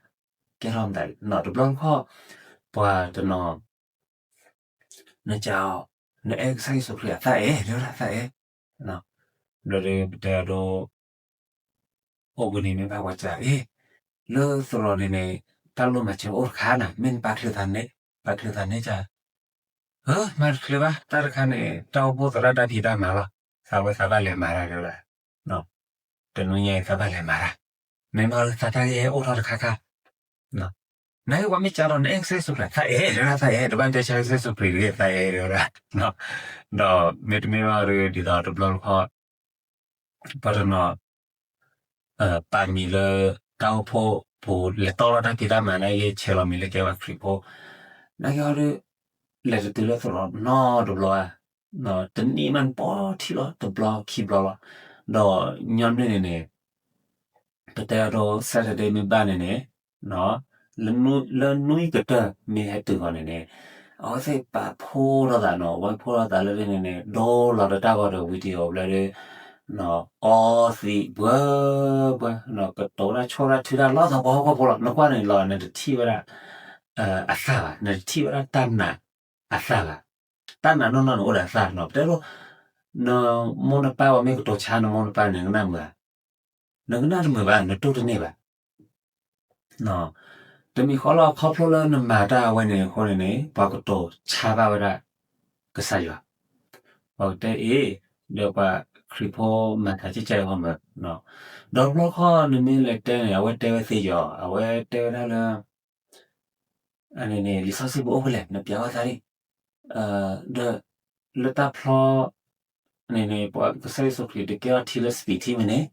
ကဲထီၣ်မတၤလဲၣ်, တဘျီတခီၣ် ပှၤတနီၤ နကးအီၤ နအဲၣ်ကစၢ်ယ့ၣ်ၡူးခရံာ်ဧါ, သးအဲၣ် တဲဝဲဒၣ်သးအဲၣ်, ဘျီဒီးပတဲအဒိ အိၣ်ဘှံးနံၤမ့ၢ်ဘၣ်ပှၤစံး အ့ လၢသရိာ်န့ၣ်န့ၣ် တၢ်လိၣ်မၤစၢၤအိၣ်တခါနၤ မ့ၢ်နပာ်ချုးသးန့ၣ် ပာ်ချုးသးန့ၣ်စံး, အၢ မၤတချုးဘၣ် တၢ်တခါန့ၣ် တၢ်အိၣ်ဖှိၣ်သရၣ်တၢ်ဖံးတၢ်မၤလီၤ, သးဝဲသးဘၣ်လဲၤမၤတၢ်တဲဝဲဒၣ် တနွံညါအံၤသးဘၣ်လဲၤမၤတၢ်, မ့ၢ်မၤလၢသးတၢ်ဂ့ၢ်ဟဲအိၣ်ထီၣ်တခါခါ နဟဲပှၤမ့ၢ်ကးဒီး နအဲၣ်ကစၢ်ယ့ၣ်ၡူးခရံာ် သးအဲၣ် တဲဝဲဒၣ်သးအဲၣ် တဘၣ်တဲဆါကစၢ်ယ့ၣ်ၡူးခရံာ်တဂ့ၤ သးအဲၣ် တဲဝဲဒၣ်, ဒီးမ့တမ့ၢ်ဘၣ်ဒီး ဒ်သိးတဘျီတခီၣ် ပှၤတနီၤ ပာ်မံၤလၢ တၢ်အိၣ်ဖှိၣ်ပူၤ လဲၤတီလီၤတၢ်ဖံးတၢ်မၤ နာ်က့ ဆဲးလီၤမံၤလၢကဲဝဲခရံာ်ဖိ, နာ်က့ဟီဒီး လဲၤတတုၤလၢသရိာ်နီတဘျီဘၣ်, တနံၤမးနပီထံလီၤ တဘျီခံဘျီလီၤ, ဒီးညီနုၢ်န့ၣ်န့ၣ် ပတဲအဒိ Saturday မ့ၢ်ဘၣ်န့ၣ်န့ၣ် လၢနွံကတၢၢ်မ့ၢ်ဟဲတုၤဃီန့ၣ်န့ၣ် အဝဲသ့ၣ်ပာ်ဖှိၣ်ထီၣ်သးနီၤ ဝဲဖှိၣ်ထီၣ်သးလၢန့ၣ်န့ၣ် ဒိလီၤဒီးတၢ်ဂီၤဒီး video ဘျီဒီး အီသံးဘှဲဘှဲ ကတိၤတၢ်ဆိၣ်တၢ်ထုတၢ်လီၤသးပှၤဟီၣ်ခိၣ်ဖိလီၤ နကွၢ်န့ၣ်လီၤ နတထံၣ်ဝဲဒၣ် အသၣ်ဘၣ် နတထံၣ်ဝဲဒၣ်တၢ်နာ်အသၣ်ဘၣ်, တၢ်နာ်နီၢ်နီၢ်န့ၣ်အိၣ်ဒီးအသၣ်နီၤ ပတဲဒိ နမိၢ်နပၢ်ဝဲမ့ၢ်ကတိၤဆါနမိၢ်နပၢ်န့ၣ် နကနၣ်မုာ်ဧါ, နကနၣ်တမုာ်ဘၣ် နတိၢ်တန့ၢ်ဘၣ် တမံၤဃီလီၤ ခီဖျိလၢနမၤတၢ်အဝဲန့ၣ်အဃိန့ၣ်န့ၣ် ပှၤကတိၤဆါဘၣ်ဝဲဒၣ် ကစၢ်ယွၤ, ပှၤကတဲအ့ၣ် ဒီးပှၤခရံာ်ဖိမၤသးကဲကဲအံၤဃီမး, ဒီးတဘျီခီနမ့ၢ်လဲၤတဲန့ၣ် အဝဲတဲဝဲသ့ယီၤ အဝဲတဲဝဲဒၣ်လၢ အန့ၣ်န့ၣ် လံာ်စီဆှံပူၤအိၣ်ဖဲလဲၣ် နပျးဝဲသးဒ်, ဒီး လၢတၢ်ဖျီ န့ၣ်န့ၣ် ပှၤကစၢ်ယ့ၣ်ၡူးခရံာ်တကဲထီၣ်ထံလၢစပံးထံမ့ၢ်န့ၣ်,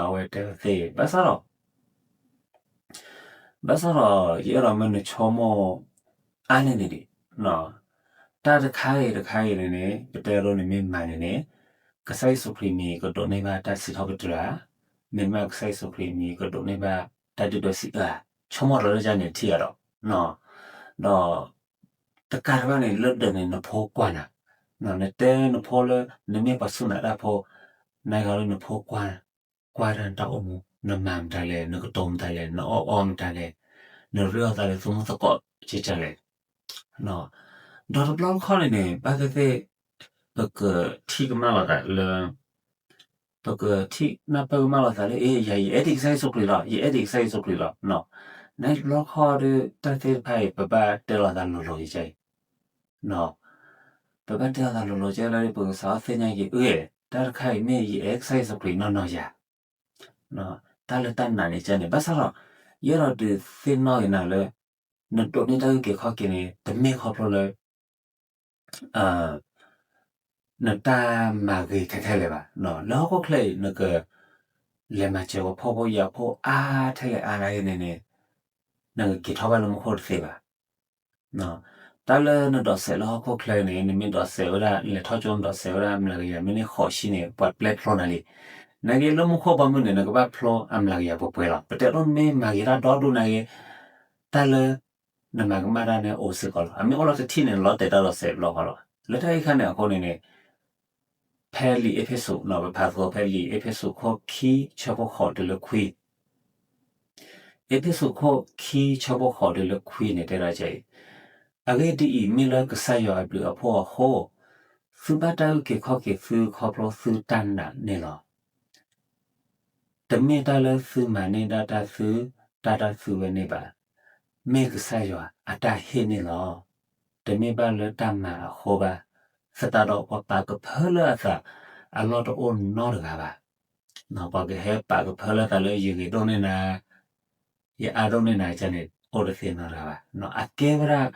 အဝဲတဲဝဲသ့ ဘၣ်ဆၣ်ဒီး ဘၣ်ဆၣ်ဒီး ယအဲၣ်ဒိးမၢနဆိကမိၣ် အါန့ၢ်န့ၣ်ဒံး, တၢ်တခါဂ့ၤတခါဂ့ၤန့ၣ်န့ၣ် ပတဲဒိန့ၣ်မ့ၢ်မၤန့ၣ်န့ၣ် ကစၢ်ယ့ၣ်ၡူးခရံာ်မံၤကဒိးန့ၢ်ဘၣ်တၢ်စံးထီၣ်ပတြၢၤဧါ, မ့တမ့ၢ်ကစၢ်ယ့ၣ်ၡူးခရံာ်မံၤကဒိးန့ၢ်ဘၣ်တၢ်ဒုၣ်ဒွဲၣ်စံးအၢဧါ, ဆိကမိၣ်လီၤလၢယၤန့ၣ်ထံၣ်အါဒီး, ဒီး တကးတဘၣ်န့ၣ် လၢဒၢးန့ၣ် နဖိကွၢ်နၤ, နတဲနဖိလၢ နမ့ၢ်ပှၤစူၢ်နာ်တၢ်ဖိ, နဂၤလၢနဖိကွၢ်, ကွၢ်တၢ်နတၢ်အိၣ်မူ, နမၤမတၤလဲၣ်, နကတိၤမတၤလဲၣ်, နအီၣ်အီမတၤလဲၣ်, နရ့အီၣ်သးလၢသုမုၢ်သကိးကကလဲၣ်, ဒီးတဘျီတခီၣ်န့ၣ်န့ၣ် ဘၣ်သ့ၣ်သ့ၣ် ပကထံၣ်ကမၣ်လိာ်သးလၢ ပကထံၣ်နၢ်ပၢၢ်ကမၣ်လိာ်သးလၢ အ့ ယၤယအဲၣ်ဒိးကစၢ်ယ့ၣ်ၡူးခရံာ်လီၤ, ယအဲၣ်ဒိးကစၢ်ယ့ၣ်ၡူးခရံာ်လီၤ, နတဘျီခီဒီး တၢ်သ့ၣ်တဖၣ်အံၤ ပဘၣ်တဲလိာ်သးလိၤလိၤယကဲအံၤ, ပဘၣ်တဲလိာ်သးလိၤလိၤကဲလၢ ပကစးထီၣ်သ့ၣ်ညါက့ၤ အ့ၣ် တၢ်တခါအံၤမ့ၢ်ယအဲၣ်ကစၢ်ယ့ၣ်ၡူးခရံာ်နီၢ်နီၢ်ယၤ, တၢ်လၢတၢ်နာ်န့ၣ်ကဲန့ၣ် ဘၣ်ဆၣ်ဒီး ယအဲၣ်ဒိးဒုးသ့ၣ်နီၣ်က့ၤနၤလၢ နဒိးန့ၢ်တၢ်အုၣ်က့ၤခီၣ်က့ၤန့ၣ် တမ့ၢ်ခီဖျိလၢ နတၢ်မၤဂ့ၤထဲထဲလဲၣ်ဘၣ်. လၢဟီၣ်ခိၣ်ချၢအံၤ နက လဲၤမၤစၢၤပှၤဖှီၣ်ဖိယာ်ဖိအါထဲလဲၣ်အါထဲန့ၣ်န့ၣ် နကက့ၤထီၣ်ဘၣ်လၢမူခိၣ်တသ့ဘၣ်. တၢ်လၢနဒိးစဲးလၢဟီၣ်ခိၣ်ချၢန့ၣ် နမ့ၢ်ဒိးစဲးဝဲဒၣ် နလဲၤထီၣ်ကၠိနဒိးစဲးဝဲဒၣ် အမျးကယၤမ့ၢ်န့ၢ်ဃိးဆံန့ၣ် ပှၤပျဲဖျိနၤလံ. နာ်က့လၢမူခိၣ်ဘီမုၢ်န့ၣ် နကဘၣ်ဖျိအမျးကယၤပှဲၤပှဲၤလီၤ. ပတဲဒိၣ်မ့ၢ်မၤဂ့ၤတၢ်ဒီဒူၣ်နာ်က့ တၢ်လၢ နမၤကမၣ်တၢ်န့ၣ်အိၣ်စ့ၢ်ကီးလီၤ. အမ့ၢ်အိၣ်လီၤတထံၣ်န့ၣ် လီၤတဲာ်တၢ်ဒီးစဲးဘျီဃီလီၤ. လၢတၢ်အံၤခါန့ၣ်အဃိန့ၣ်န့ၣ် ဖဲလံာ်အ့းဖ့းစူး ပဖးသကိးဖဲလံာ်အ့းဖ့းစူးခိၣ်ခံဆၢဖိဃိးတုၤလၢခွံ အ့းဖ့းစူးခိၣ်ခံဆၢဖိဃိးတုၤလၢခွံန့ၣ်တဲဒၣ်အံၤ, အဂ့ၢ်ဒ်အံၤ, မ့ၢ်လၢကစၢ်ယွၤအဘျုးအဖှိၣ်အဃိ, သုဘၣ်တၢ်အုၣ်က့ၤခီၣ်က့ၤသုခီဖျိသုတၢ်နာ်န့ၣ်လီၤ. တမ့ၢ်တၢ်လၢသုမၤန့ၢ်ဒၣ်တၢ်သု တၢ်တၢ်သုဝဲန့ၣ်ဘၣ်, မ့ၢ်ကစၢ်ယွၤအတၢ်ဟ့ၣ်န့ၣ်လီၤ. တမ့ၢ်ဘၣ်လၢတၢ်မၤအဃိဘၣ်, သတးဒီးပှၤပာ်ကဖၢလၢအသးအလီၢ်တအိၣ်နီတဂၤဘၣ်. ပှၤကဟဲပာ်ကဖၢလၢသးလၢယဂ့ၤဒိၣ်န့ၢ်နၤ, ယအါဒိၣ်န့ၢ်နၤကန့ၣ် အိၣ်တသ့နီတဂၤဘၣ်. အကဲဝဲဒၣ်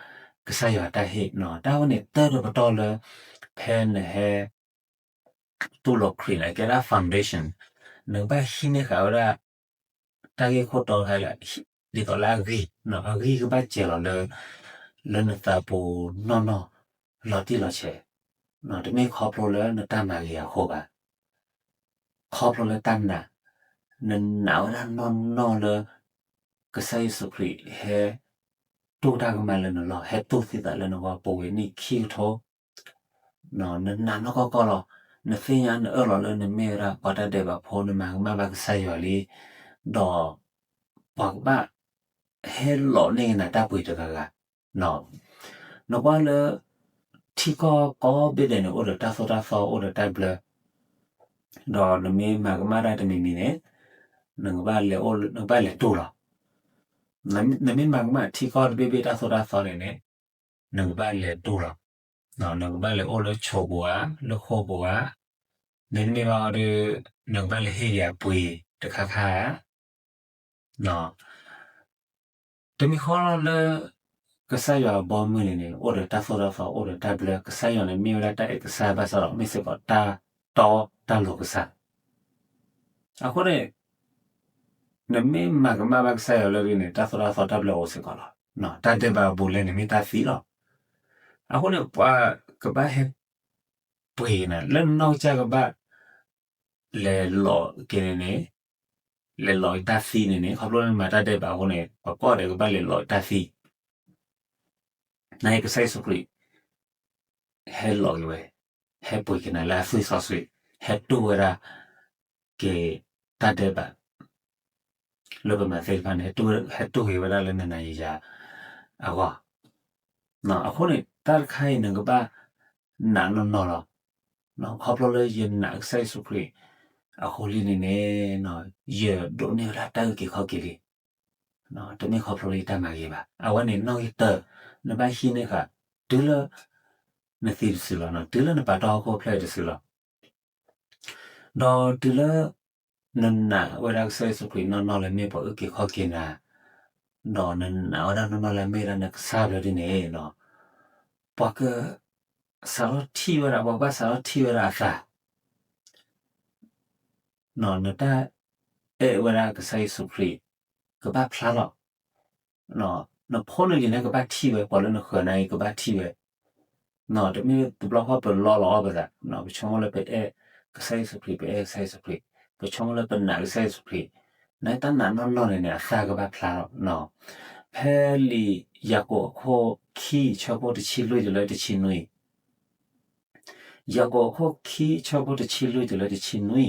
ကစၢ်ယွၤတၢ်ဟ့ၣ်, တၢ်ဝဲန့ၣ်တၢ်တပတီၢ်လၢ ဖဲနဟဲ တူၢ်လိာ်ခရံာ်န့ၣ် ကဲဒၣ် foundation, နကဘၣ်ဟံးန့ၢ်ဃာ်ဝဲဒၣ် တၢ်ဂ့ၢ်ခိၣ်တီတခါလၢ ဒ်သိးလၢအဂံၢ်, အဂံၢ်ကဘၣ်စဲၤလီၤလၢ လၢနသးပူၤနီၢ်နီၢ် လီၤတံၢ်လီၤဆဲး, တမ့ၢ်ခီဖျိလၢနတၢ်မၤဂ့ၤအဃိဘၣ်. ခီဖျိလၢတၢ်နာ်, နနာ်ဝဲဒၣ်နီၢ်နီၢ်လၢ ကစၢ်ယ့ၣ်ၡူးခရံာ်ဟဲ တူၢ်တၢ်ကမၣ်လၢနလီၢ်, ဟဲတူၢ်သံသးလၢနဂီၢ် ပူၤဝဲနံၣ်ခံကထိ နနာ်နီၢ်ကီၢ်ကီၢ်လီၤ. နသ့ၣ်ညါနအၢၣ်လီၤလၢနမ့ၢ်ဝဲဒၣ်ပှၤတၢ်ဒဲးဘးဖိ, နမၤကမၣ်ဘၣ်ကစၢ်ယွၤလံ, ဒီးပှၤကဘၣ်ဟဲလီၤန့ၢ်က့ၤနၤတၢ်ပှ့ၤတဂၤဂၤ. နကွၢ်လၢ ထံကီၢ်ကိးဘ့ၣ်ဒဲးန့ၣ် အိၣ်ဒီးတၢ်သိၣ်တၢ်သီ အိၣ်ဒီးတၢ်ဘျၢ, ဒီးနမ့ၢ်မၤကမၣ်တၢ်တမံၤမံၤန့ၣ် နကဘၣ်လဲၤအိၣ် နကဘၣ်လဲၤတူၢ်လီၤ. နမ့ၢ်မၤကမၣ်ထံကီၢ်တဘ့ၣ်ဘ့ၣ်တၢ်သိၣ်တၢ်သီန့ၣ်န့ၣ် နကဘၣ်လဲၤတူၢ်လီၤ. နကဘၣ်လဲၤအိၣ်လၢဆိးပူၤဧါ, လၢဃိာ်ပူၤဧါ, မ့တမ့ၢ်ဘၣ်ဒီး နကဘၣ်လဲၤဟ့ၣ်ယၤပှ့ၤတခါခါဧါ. တမံၤဃီလၢ ကစၢ်ယွၤအဘီအမုၢ်န့ၣ်န့ၣ် အိၣ်ဒီးတၢ်သိၣ်တၢ်သီ အိၣ်ဒီးတၢ်ဘျၢ, ကစၢ်ယွၤန့ၣ်မ့ၢ်ဝဲဒၣ်တၢ်အဲၣ်ကစၢ်ဘၣ်ဆၣ်ဒီး မ့ၢ်စ့ၢ်ကီးတၢ်တီတၢ်လိၤကစၢ်. အဃိန့ၣ် နမ့ၢ်မၤကမၣ်ဘၣ်ကစၢ်ယွၤလၢဒ်န့ၣ် တၢ်သိၣ်တၢ်သီတၢ်ဘျၢအိၣ်စ့ၢ်ကီးလီၤ. တၢ်ဒဲးဘးအဘူးအလဲန့ၣ်မ့ၢ်တၢ်သံလီၤ. အဃိန့ၣ် ပှၤကဘၣ်ဟဲ ပှ့ၤနၤ လၢနနီၢ်ကစၢ်ကဘၣ် လဲၤလီၤက့ၤန့ၣ်န့ၣ်, လဲၤလီၤက့ၤတၢ်သံန့ၣ်န့ၣ် ခီဖျိလၢနမၤတၢ်ဒဲးဘးအဃိန့ၣ် ပှၤကိးဂၤဒဲးကဘၣ်လဲၤလီၤက့ၤတၢ်သံ. နာ်က့ ကစၢ်ယ့ၣ်ၡူးခရံာ် ဟဲလီၤက့ၤဝဲ, ဟဲပှ့ၤက့ၤနၤလၢအသွံၣ်စီဆှံ, ဟဲတူၢ်ဝဲဒၣ်က့ၤတၢ်ဒဲးဘး လၢပမၤသ့ၣ်တဖၣ်န့ၣ် ဟဲတူၢ်က့ၤဝဲဒၣ်လၢနနၤယယၤအဂီၢ်. အဃိန့ၣ် တၢ်တခါအံၤ နကဘၣ်နာ်နီၢ်နီၢ်လီၤ. ခီဖျိလၢယနာ်ကစၢ်ယ့ၣ်ၡူးခရံာ်အဃိလံန့ၣ်န့ၣ် ယဒိးန့ၢ်ဝဲဒၣ်တၢ်အုၣ်က့ၤခီၣ်က့ၤလံ. တမ့ၢ်ခီဖျိလၢယတၢ်မၤဂ့ၤဘၣ်. အဝဲန့ၣ်နီၣ်ဂံၢ်တၢ, နဘၣ်ဟံးန့ၢ်ဃာ် တုၤလၢ နသံတစုလီၤ, တုၤလၢနပာ်တီၢ်ဟီၣ်ခိၣ်ဖျၢၣ်တစုလီၤ. ဒီးတုၤလၢ နနာ်ဝဲဒၣ်ကစၢ်ယ့ၣ်ၡူးခရံာ်နီၢ်နီၢ်လၢမ့ၢ်ပှၤအုၣ်က့ၤခီၣ်က့ၤနၤ, ဒီးနနာ်ဝဲဒၣ်နီၢ်နီၢ်လၢမ့ၢ်ဝဲဒၣ်နကစၢ်ဘျီဒ်န့ၣ်, ပှၤက စးထီၣ်ထံၣ်ဝဲဒၣ်, ပှၤကဘၣ်စးထီၣ်ထံၣ်ဝဲဒၣ်အသး နတၢ်အဲၣ်ဝဲဒၣ်ကစၢ်ယ့ၣ်ၡူးခရံာ် ကဘၣ်ဖျါလီၤ. နဖိနလံၤန့ၣ်ကဘၣ်ထံၣ်ဝဲ, ပှၤလၢနဃၢၤန့ၣ်ကဘၣ်ထံၣ်ဝဲ. တမ့ၢ်တဘျီဃီပလီလီၤအီၤပသး, ပဆိကမိၣ်လၢပအဲၣ်ကစၢ်ယ့ၣ်ၡူးခရံာ်, ပအဲၣ်ကစၢ်ယ့ၣ်ၡူးခရံာ်, ပဆိကမိၣ်လၢပနာ်ကစၢ်ယ့ၣ်ၡူးခရံာ်, နတၢ်နာ်နီၢ်နီၢ်န့ၣ်န့ၣ် အသးကဘၣ်ဖျါလီၤ. ဖဲလံာ်ယၤကိာ်အခိၣ်ခံ ဆၢဖိတဆံလွံၢ်တုၤလၢတဆံနွံ ယၤကိာ်အခိၣ်ခံဆၢဖိတဆံလွံၢ်တုၤလၢတဆံနွံ,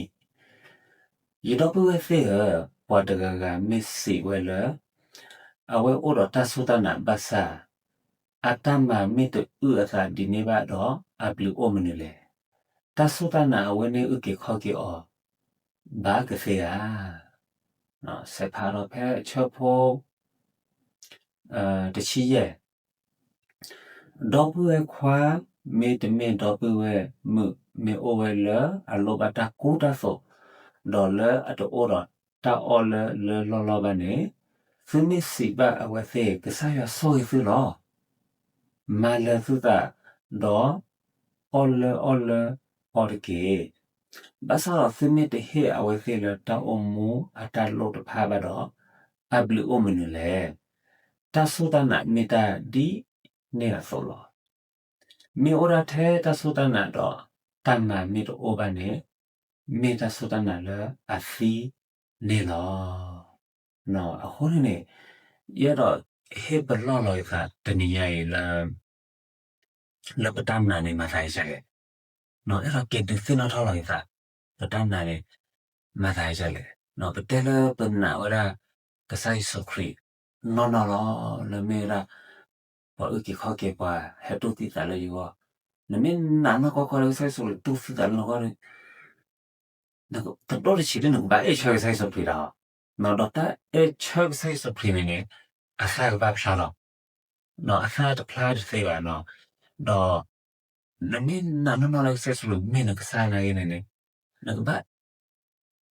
ယဒီပုၢ်ဝဲၢ်သ့ၣ်ဧၢ, ပှၤတဂၤဂၤမ့ၢ်စံးဝဲလၢ အဝဲအိၣ်ဒီးတၢ်စူၢ်တၢ်နာ်ဘၣ်ဆၣ်, အတၢ်မၤမ့ၢ်တအုၣ်အသးဒ်န့ၣ်ဘၣ်ဒီး အဘျုးအိၣ်မနုၤလဲၣ်. တၢ်စူၢ်တၢ်နာ်အဝဲန့ၣ်အုၣ်က့ၤခီၣ်က့ၤအီၤ ဘၣ်ကသ့ဧါ. စဲးဖးဒီးဖဲဆၢဖိ တဆံယဲၢ် ဒီပုၢ်ဝဲၢ်ခွါ မ့တမ့ၢ်ဒီပုၢ်ဝဲၢ်မုၣ် မ့ၢ်အိၣ်ဝဲလၢအလိၣ်ဘၣ်တၢ်ကူတၢ်သိး, ဒီးလၢအတအိၣ်ဒီးတၢ်အီၣ်လၢလၢလီၢ်လီၢ်ဘၣ်န့ၣ်, သုမ့ၢ်စံးဘၣ်အဝဲသ့ၣ် ကစၢ်ယွၤဆိၣ်ဂ့ၤသုလီၤ. မၤလၢသုသး, ဒီးအီၣ်လၢအီၣ်လၢအီတက့ၢ်. ဘၣ်ဆၣ်ဒီးသုမ့ၢ်တဟ့ၣ်အဝဲသ့ၣ်လၢတၢ်အိၣ်မူအတၢ်လိၣ်တဖၣ်ဘၣ်ဒီး, အဘျုးအိၣ်မနုၤလဲၣ်. တၢ်စူၢ်တၢ်နာ်မ့ၢ်တၢ်ဒ်န့ၣ်အသိးလီၤ. မ့ၢ်အိၣ်ဒၣ်ထဲတၢ်စူၢ်တၢ်နာ်ဒီး တၢ်မၤမ့ၢ်တအိၣ်ဘၣ်န့ၣ်, မ့ၢ်တၢ်စူၢ်တၢ်နာ်လၢအသံန့ၣ်လီၤ. အဃိန့ၣ်န့ၣ်, ယအဲၣ်ဒိးဟ့ၣ်ပလီၢ်လီၤယသးတနံၤညါအံၤလၢ လၢပတၢ်နာ်န့ၣ်မၤသးဒ်လဲၣ်. အဲၣ်ဒိးက့ၤဒုးသ့ၣ်နီၣ်ထီၣ်လီၤယသး, ပတၢ်နာ်န့ၣ် မၤသးဒ်လဲၣ်. ပတဲလၢပနာ်ဝဲဒၣ် ကစၢ်ယ့ၣ်ၡူးခရံာ် နီၢ်နီၢ်လီၤ, လၢမ့ၢ်ဝဲဒၣ် ပှၤအုၣ်က့ၤခီၣ်က့ၤပှၤ ဟဲတူၢ်သံသးလၢယဂီၢ်, နမ့ၢ်နာ်နီၢ်ကီၢ်ကီၢ်လၢကစၢ်ယ့ၣ်ၡူးခရံာ်တူၢ်သံသးလၢနဂီၢ်န့ၣ် တဒိၣ်တဆံးလၢနကဘၣ်အဲၣ်ဆၢကစၢ်ယ့ၣ်ၡူးခရံာ်တၢ်, ဒီးတၢ်အဲၣ်ဆၢကစၢ်ယ့ၣ်ၡူးခရံာ်န့ၣ်န့ၣ် အသၣ်ကဘၣ်ဖျါလီၤ, အသၣ်တဖျါတသ့ဘၣ်နီၤ, ဒီး နမ့ၢ်နာ်နီၢ်နီၢ်လၢကစၢ်ယ့ၣ်ၡူးခရံာ်မ့ၢ်နကစၢ်နာ်ဂ့ၤန့ၣ်န့ၣ်, နကဘၣ်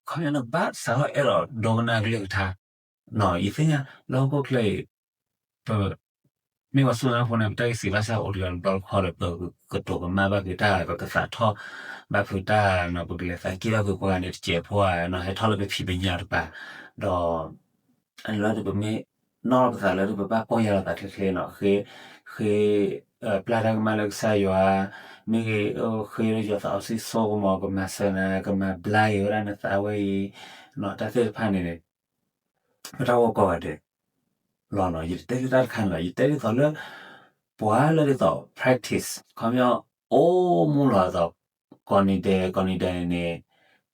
ခီပညီနကဘၣ်စးထီၣ်အဲၣ်ဒိးဒိကနၣ်ကလုၢ်ကထါ, ယသ့ၣ်ညါလၢဟီၣ်ခိၣ်ချၢအံၤ ပ မ့ၢ်ပှၤစူၢ်တၢ်နာ်ဖိန့ၣ် ပတၢ်ဂ့ၢ်စံးဘၣ်ဆၣ်အိၣ်တဂၤတဘျီတခီဒီး ပကတိၤကမၣ်ဘၣ်ဖုးတၢ်, ပကသးထီၣ်ဘၣ်ဖုးတၢ်နီၤ, ပကလဲၤသးက့ၢ်ဘၣ်ဖုးပှၤဂၤန့ၣ်တစဲးဖိဧါနီၤ, ဟဲထီၣ်လၢပဖံးပညၣ်တပၤ, ဒီး အလီၢ်တပမ့ၢ်နီၢ်ပသးလၢပဘၣ်ပီၢ်ယၢ်လီၤသးချ့ချ့နီၤ, ဃ့ ဃ့ ပျၢ်တၢ်ကမၣ်လၢကစၢ်ယွၤ, မ့ၢ်ဂ့ၤ ဃ့လၢယွၤသးစီဆှံကမီၤ ကမၤစၢၤနၤ ကမၤဘျါက့ၤဝဲဒၣ်နသးဝဲအံၤ, တၢ်သ့ၣ်တဖၣ်န့ၣ်န့ၣ် ပတၢ်ဂီၢ်ကီၢ်ဂၤဒဲးလီၤနီၤ, ယတတဲလၢတၢ်တခါန့ၣ်လီၤ, ယတဲဒ်သိးလၢ ပှၤလၢဒ်သိး practice ခီပညီ အိၣ်မူလီၤဒ်သိး ကိးနံၤဒဲး ကိးနံၤဒဲးန့ၣ်န့ၣ်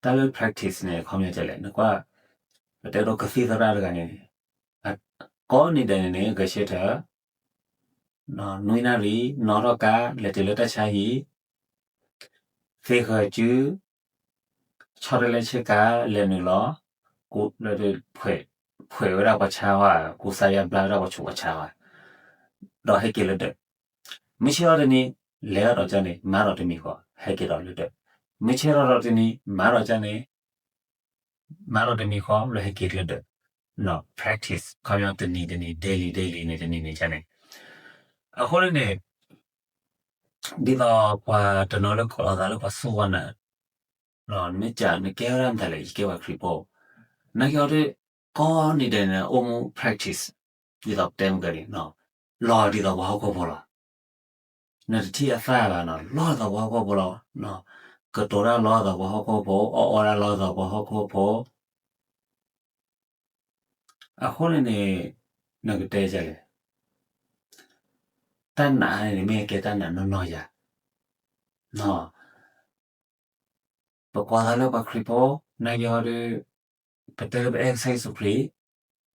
တၢ်လၢ practice န့ၣ် ခီပညီဒ်လဲၣ် နကွၢ် ပတဲဒိးကသံၣ်သရၣ်တဂၤန့ၣ် ကိးနံၤဒဲးန့ၣ်န့ၣ် ဂဲၤဆၢထၢၣ် နွံနၣ်ရံၣ် နီၣ်ထီၣ်ကါ လဲၤတုၤလၢတၢ်ဆါဟံၣ် သ့ဃၢၤစု ဆီတလဲဆ့ကၤ လဲၤနုာ်လီၤ ကူ ဖှဲးဝဲဒၣ်ပှၤဆါဝဲ ကူစါယါဘျါဝဲဒၣ်ပှၤဆူးပှၤဆါဝဲ ဒီးဟဲက့ၤလၢဒၢး, မုၢ်ဆ့ၣ်ထီၣ်တနံၤ လဲၤထီၣ်ဒီးကၢ်န့ၣ် မၤဒီးတမံၤဃီ ဟဲက့ၤဒီးလၢဒၢး, မုၢ်ဆ့ၣ်ထီၣ်ဒီးတနံၤ မၤဒီးကၢ်န့ၣ် မၤဒီးတမံၤဃီ လၢဟဲက့ၤလၢဒၢး, practice ခီပညီတနံၤတနံၤ daily daily န့ၣ် တနံၤန့ၣ်ကၢ်န့ၣ်, အဃိန့ၣ်န့ၣ် ဒ်သိးပှၤတနီၤလၢကိးလီၤသးလၢပှၤစူၢ်ပှၤနာ် နမ့ၢ်စံး နကဲဝဲဒၣ်မတၤလဲၣ် ယကဲပှၤခရံာ်ဖိ, နာ်က့ၤအီၤဒ် ကိးနံၤဒဲးန့ၣ် အိၣ်မူ practice ဒ်သိးပတဲမုၢ်ကန့ၣ် လီၤဒ်သိးပှၤဟီၣ်ခိၣ်ဖိလီၤ. နတထံၣ်အသၣ်ဘၣ်နီၤ လီၤဒ်သိးပှၤဟီၣ်ခိၣ်ဖိလီၤ. ကတိၤတၢ်လီၤဒ်သိးပှၤဟီၣ်ခိၣ်ဖိ အီၣ်အီတၢ်လီၤဒ်သိးပှၤဟီၣ်ခိၣ်ဖိ အဃိန့ၣ်န့ၣ် နကတဲဒ်လဲၣ်, တၢ်နာ်န့ၣ် မ့ၢ်ကဲတၢ်နာ်နီၢ်နီၢ်ယၤ, ပကွၢ်သးလၢပှၤခရံာ်ဖိ နာ်က့ၤဟီဒုး ပတဲလၢပအဲၣ်ကစၢ်ယ့ၣ်ၡူးခရံာ် မ့ၢ်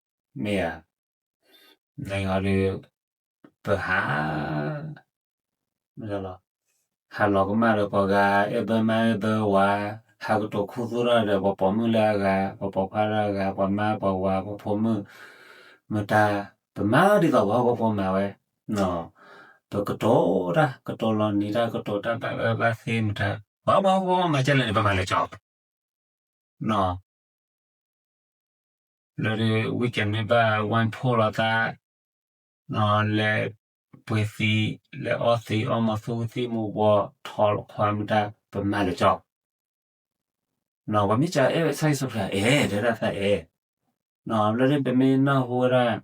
ဧါ, နာ်က့ၤဟီဒုး ပဟး ဟးလီၤကမၣ်ဒီးပှၤဂၤ အဲၣ်ဘၢမါအဲၣ်ဘၢဝၤ, ဟးကတိၤခူသူၣ်ထီၣ်ဒီးပှၤပိာ်မုၣ်လၢအဂၤ, ပှၤပိာ်ခွါလၢအဂၤ, ပှၤမါပှၤဝၤ, ပှၤဖိမုၣ်, မတၤ, ပမၤဒ်သိးပှၤဟီၣ်ခိၣ်ဖိမၤဝဲ, ပကတိၤတၢ်, ကတိၤလီၤနံၤတၢ်, ကတိၤတၢ်ဘၣ်အၢဘၣ်သီမတၤ, ပှၤဟီၣ်ခိၣ်ဖိမၤကဲလဲၣ်န့ၣ် ပမၤလၢကၠီ လၢ weekend မ့ၢ်ဘၣ် ဝါဖိးလိာ်သး, လဲၤပှ့ၤသံ, လဲၤအီသံးအီမီၤသူသံမူၤဘှီး ထိးလီၤခွါမတၤ ပမၤလၢကၠီ, ပှၤမ့ၢ်စံးအဲၣ်ကစၢ်ယ့ၣ်ၡူးခရံာ် အဲၣ် တဲဒၣ်သးအဲၣ်, လၢပမ့ၢ်နၢ်ဟူဝဲဒၣ်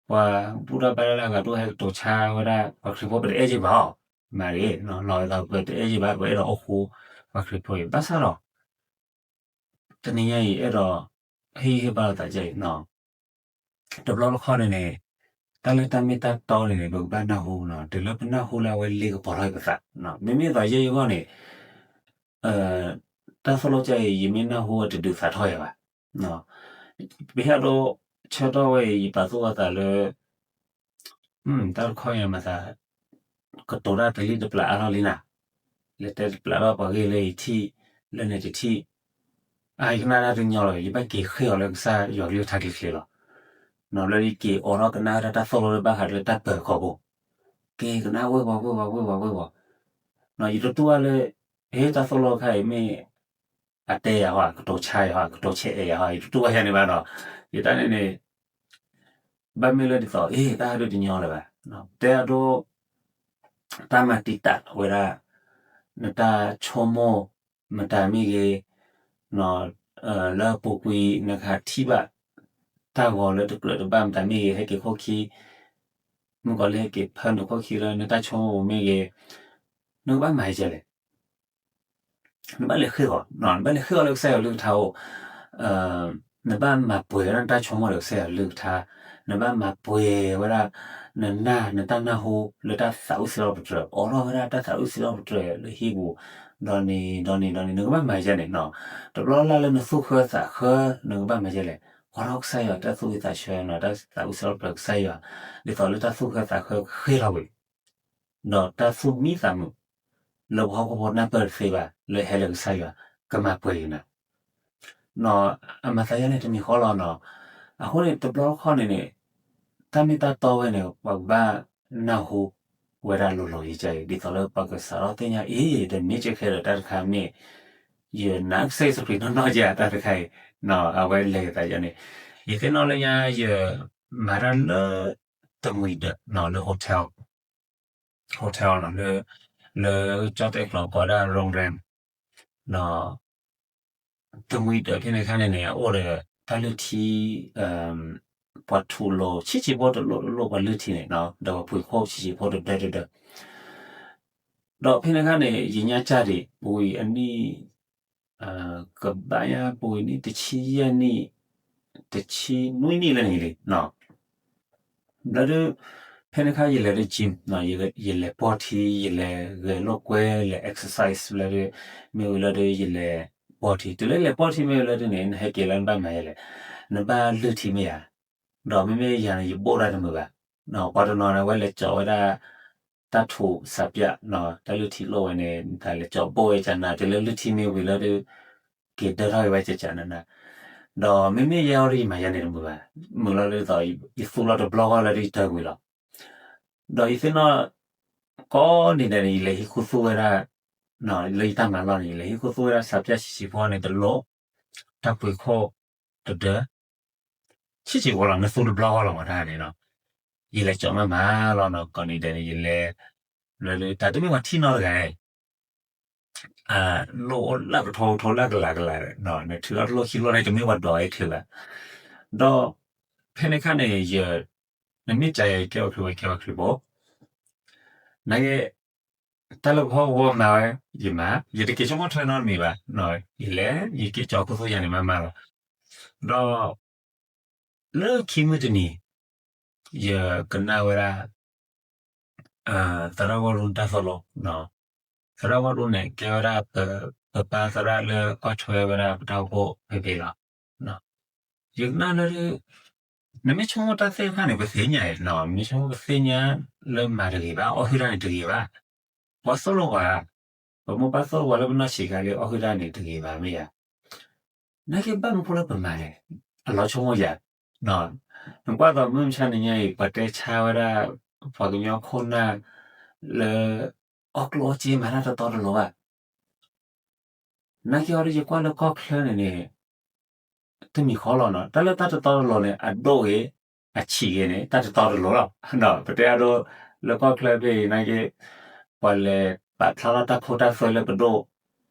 ပှၤဘူၣ်တၢ်ဘါတၢ်လၢအဂၤဒိၣ်ဟဲကတိၤဆါဝဲဒၣ် ပှၤခရံာ်ဖိပတအဲၣ်က့ၤဘၣ်အီၤ, မၤရ့ၣ်, လီၤဒ်သိးပတအဲၣ်က့ၤဘၣ် ပအဲၣ်ဒိးအိၣ်ဃူ ပှၤခရံာ်ဖိအံၤ ဘၣ်ဆၣ်ဒီး တနံၤညါအံၤ အဲၣ်ဒိး ဟ့ၣ်ဂံၢ်ဟ့ၣ်ဘါလိာ်သးဒ်အံၤ, တဘျီတခီၣ်န့ၣ်န့ၣ် တၢ်လၢတၢ်မ့ၢ်တၢ်တီန့ၣ်န့ၣ် ပကဘၣ်နၢ်ဟူနီၤ, တုၤလၢပနၢ်ဟူလၢအဝဲလ့ကပီၤထီၣ်အံၤပသး, မ့မ့ၢ်သိးယဲယဂီၢ်န့ၣ် တၢ်သိၣ်လိကၢ်အံၤ ယမ့ၢ်နၢ်ဟူဝဲတဒုးသးထီၣ်ယၤဘၣ်, ပဟဲဒိးဆၢထၢၣ်ဝဲအံၤ ယပာ်သူၣ်ပာ်သးလၢ တၢ်တခီယၤမၤသး ကတိၤတၢ်တလံၣ်တပျးအါထီၣ်လံနၤ, လဲၤတဲတပျးထီၣ်ပှၤဂ့ၢ်လၢယထံၣ်, လၢန့ၣ်တထံၣ်, အါယကနၣ်တၢ်တညီလီၤ, ယဘၣ်က့ၤဃ့အီၤလၢကစၢ်ယွၤကလုၢ်ကထါချ့ချ့လီၤ. နီၤလၢယက့ၤအိးထီၣ်ကနၣ်တၢ်သိၣ်လိလၢဘၣ်ဃးလၢတၢ်ပၢၤကီၢ်ပူၤ, က့ၤကနၣ်ဝ့ၢ်ဝီၤဝ့ၢ်ဝီၤဝ့ၢ်ဝီၤဝ့ၢ်ဝီၤ, ယတတူၢ်ဘၣ်လၢ ဟ့ၣ်တၢ်သိၣ်လိတခါအံၤမ့ၢ် အတဲယၤဟီ အကတိၤဆါယၤဟီ အကတိၤဆဲးအဲးယၤဟီ ယတတူၢ်ဘၣ်ယၤန့ၣ်ဘၣ်နီၤ. ယတၢ်န့ၣ်န့ၣ် ဘၣ်မ့ၢ်လၢဒ်သိး အ့ တၢ်ဟးဒုးတညီလၢၤဘၣ်. တဲအဒိ တၢ်မၤတံာ်တာ်ဝဲဒၣ် နတၢ်ဆိကမိၣ် မတၤမ့ၢ်ဂ့ၤ လၢအပူၤကွံာ် နကဟးထံၣ်ဘၣ် တၢ်ဂီၤလၢတကြၢးတဘၣ်မတၤမ့ၢ်ဂ့ၤ ဟဲက့ၤခိၣ်ခံ မုၣ်ကီၤလံၢ်ဟဲက့ၤဖၢနုာ်ခိၣ်ခံလၢနတၢ်ဆိကမိၣ်ပူၤမ့ၢ်ဂ့ၤ နကဘၣ်မၤဒ်လဲၣ်. နဘၣ်လဲၤဃ့ၢ်အီၤ, နဘၣ်လဲၤဃ့ၢ်အီၤလၢကစၢ်ယွၤအကလုၢ်ကထါအိၣ်, နဘၣ်မၤပှဲၤဝဲဒၣ်နတၢ်ဆိကမိၣ်ဒီးကစၢ်ယွၤအကလုၢ်ကထါ, နဘၣ်မၤပှဲၤဝဲဒၣ် နနၢ် နတၢ်နၢ်ဟူလၢတၢ်သးအုးစံးထီၣ်ပတြၢၤ, အိးထီၣ်ဝဲဒၣ်တၢ်သးအုးစံးထီၣ်ပတြၢၤလၢဟံၣ်ပူၤ, ဒီးန့ၣ် ဒီးန့ၣ် ဒီးန့ၣ် နကဘၣ်မၤဒ်န့ၣ်နီၤ. တဘျီလၢ်လၢနသူၣ်ဃၢသးဃၢ နကဘၣ်မၤဒ်လဲၣ်, အိးထီၣ်ကစၢ်ယွၤတၢ်သူၣ်ဝံသးဆၢနီၤ, တၢ်သးအုးစံးထီၣ်ပတြၢၤကစၢ်ယွၤ, ဒ်သိးလၢတၢ်သူၣ်ဃၢသးဃၢကဃ့ၢ်ထီၣ်ကွံာ် ဒီးတၢ်သူၣ်မံသးမုာ် လၢပှၤဟီၣ်ခိၣ်ဖိနၢ်ပၢၢ်တသ့ဘၣ် လၢဟဲလၢကစၢ်ယွၤ ကမၤပှဲၤက့ၤနၤ. အမၤသးယါန့ၣ်တမံၤဃီလီၤနီၤ. အဃိန့ၣ် တဘျီတခီၣ်န့ၣ်န့ၣ် တၢ်မ့ၢ်တၢ်တီဝဲန့ၣ် ပှၤကဘၣ်နၢ်ဟူဝဲဒၣ်လိၤလိၤယကဲအံၤ ဒ်သိးလၢပှၤကစးထီၣ်သ့ၣ်ညါအံၤ ဒီးန့ၣ်ကဲခဲဒီးတၢ်တခါမ့ၢ် ယနာ်ကစၢ်ယ့ၣ်ၡူးခရံာ်နီၢ်နီၢ်ယါ တၢ်တခါအံၤ အဝဲလဲၤသးယါန့ၣ် ယသ့ၣ်နီၣ်လၢညါ ယမၤတၢ်လၢ တမှံၤဒၢးနီၤ လၢ hotel, hotel နီၤ လၢ လၢကၠီၣ်တဲၣ်ကျိာ်ကိးဒၣ် โรงแรม ဒီး တမှံၤဒၢးဖဲန့ၣ်အခါန့ၣ်န့ၣ် အအိၣ်ဒီးတၢ်လုၢ်ထံ ပှၤထူးလိာ်ဆံးဆံးဖိတလိၣ်တလိၣ် ပှၤလုၢ်ထံန့ၣ်နီၤ ဒီးပှၤပှ့ၤခိၣ်ဆံးဆံးဖိတဒၢတဒၢ ဒီးဖဲန့ၣ်အခါန့ၣ် ယညါစၢ်ဒံး ပူၤကွံာ်အနံၣ် ကဘၣ်ညါပူၤကွံာ်နံၣ်တဆံယဲၢ်နံၣ် တဆံနွံနံၣ်လၢန့ၣ်လံနီၤ. ဘျီဒုး ဖဲန့ၣ်အခါယလဲၤလၢ gym နီၤ, ယလဲၤပီၢ်ထံ ယလဲၤဂဲၤလိာ်ကွဲ လဲၤ exercise ဘျီဒုး မ့ၢ်ဝံၤလၢဒုးယလဲၤပီၢ်ထံ တုၤလၢယလဲၤပီၢ်ထံမ့ၢ်ဝံၤလၢဒုးန့ၣ် နဟဲက့ၤလၢနဘၣ်မၤယဲလဲၣ်, နဘၣ်လုၢ်ထံမ့ၢ်ဧါ. ဒီးမ့မ့ၢ်ယၤန့ၣ် ယဘိၣ်တၢ်တမုာ်ဘၣ်. ပှၤတနီၤန့ၣ် အဝဲလဲၤကၠီးဝဲဒၣ် တၢ်ထူးစးပၠး တၢ်လုၢ်ထံလိၣ်ဝဲန့ၣ် တၢ်လဲၤကၠီးဘိၣ်ဝဲကနၤ တုၤလၢလုၢ်ထံမ့ၢ်ဝံၤလၢဒုး က့ၤဒၢထီၣ်က့ၤဝဲကကနၤ, ဒီးမ့မ့ၢ်ယဲအီၤဒုးယမၤယဲန့ၣ်တမုာ်ဘၣ်, မုာ်လီၤဒ်သိး ယသူလီၤတဘျီဃီလၢဒုးယတၢ်ကွံာ်လီၤ. ဒီးယသ့ၣ်နီၣ် ကိးနံၤဒဲးန့ၣ် ယလဲၤဟံးဃုသူဝဲဒၣ် လၢယတၢ်မၤလီၢ်န့ၣ် ယလဲၤဟံးဃုသူဝဲဒၣ်စးပၠးဆံးဆံးဖိန့ၣ်တလိၣ်, တၢ်ပှ့ၤခိၣ်တဒၢ ဆံးဆံးဖိလီၤ နသူတဘျီဃီလီၤမတၤန့ၣ်နီၤ, ယလဲၤကၠီးမးမးလီၤနီၤ ကိးနံၤဒဲးန့ၣ် ယလဲၤ လၢတၢ်တမ့ၢ်ပှၤထံၣ်နီတဂၤ လိၣ်အိၣ်လၢကထိထိလၢကလးကလး, နထုးထီၣ်တလိၣ်ခံလိၣ်န့ၣ် တမ့ၢ်ပှၤဒွးအီၤထုးဘၣ်. ဒီး ဖဲန့ၣ်အခါန့ၣ် ယ နမ့ၢ်ကးယၤ ယကဲပှၤခရံာ်ဖိ ယကဲပှၤခရံာ်ဖိ, နာ်က့ တၢ်လၢပှၤဟီၣ်ကဝီၤမၤဝဲ ယမၤ, ယတက့ၤဆိကမိၣ်ထွဲနီတမံၤဘၣ်, ယလဲၤ ယက့ၤကၠီးခူသူၣ်ယၤန့ၣ်မးမးလီၤ. ဒီး လၢခံမုၢ်တနံၤ ယကနၣ်ဝဲဒၣ် သရၣ်ဝီၢ်ရူၣ်တၢ်သိၣ်လိ, သရၣ်ဝီၢ်ရူၣ်န့ၣ် ကဲဝဲဒၣ် ပပၢ်သရၣ်လၢကွၢ်ထွဲဝဲဒၣ်ပတၢ်အိၣ်ဖှိၣ်ဖဲဖဲလီၤ. ယကနၣ်လၢ နမ့ၢ်ဆိကမိၣ်တၢ်သ့ၣ်တဖၣ်န့ၣ် ပသ့ၣ်ညါအံၤ, မ့ၢ်ဆိကမိၣ်ပသ့ၣ်ညါလၢမၤတဂ့ၤဘၣ် အီၣ်ဟုၣ်တၢ်န့ၣ်တဂ့ၤဘၣ်, ပှၤသိၣ်လိပှၤ, ပမိၢ်ပၢ်သိၣ်လိပှၤလၢပနီၢ်ဆံးခါလံ အီၣ်ဟုၣ်တၢ်န့ၣ်တဂ့ၤဘၣ်မ့ၢ်ဧါ. နာ်က့ဘၣ်မနုၤဃိလၢပမၤလဲၣ်, အလီၤဆိကမိၣ်ယၤ, နကွၢ်သိးမုၢ်မဆါတနံၤညါအံၤ ပှၤတဲဆါဝဲဒၣ် ပှၤကညီခိၣ်နၢ်လၢ အီၣ်ကျိၣ်အီၣ်စ့မၤတၢ်တတီတလိၤဘၣ် နာ်က့အီၤဒ်ယကွၢ်လၢကီၢ်ချၢန့ၣ်န့ၣ် တမံၤဃီလီၤနီၤ, တၢ်လၢတၢ်တတီတလိၤန့ၣ် အဒိၣ်ဂ့ၤ အဆံးဂ့ၤန့ၣ် တၢ်တတီတလိၤလီၤ. ပတဲအဒိ လၢကီၢ်ချၢဖဲအံၤနာ်က့ ပှၤလဲၤပာ်ဖျါထီၣ်တၢ်ခိတၢ်သွဲလၢပဒိၣ်,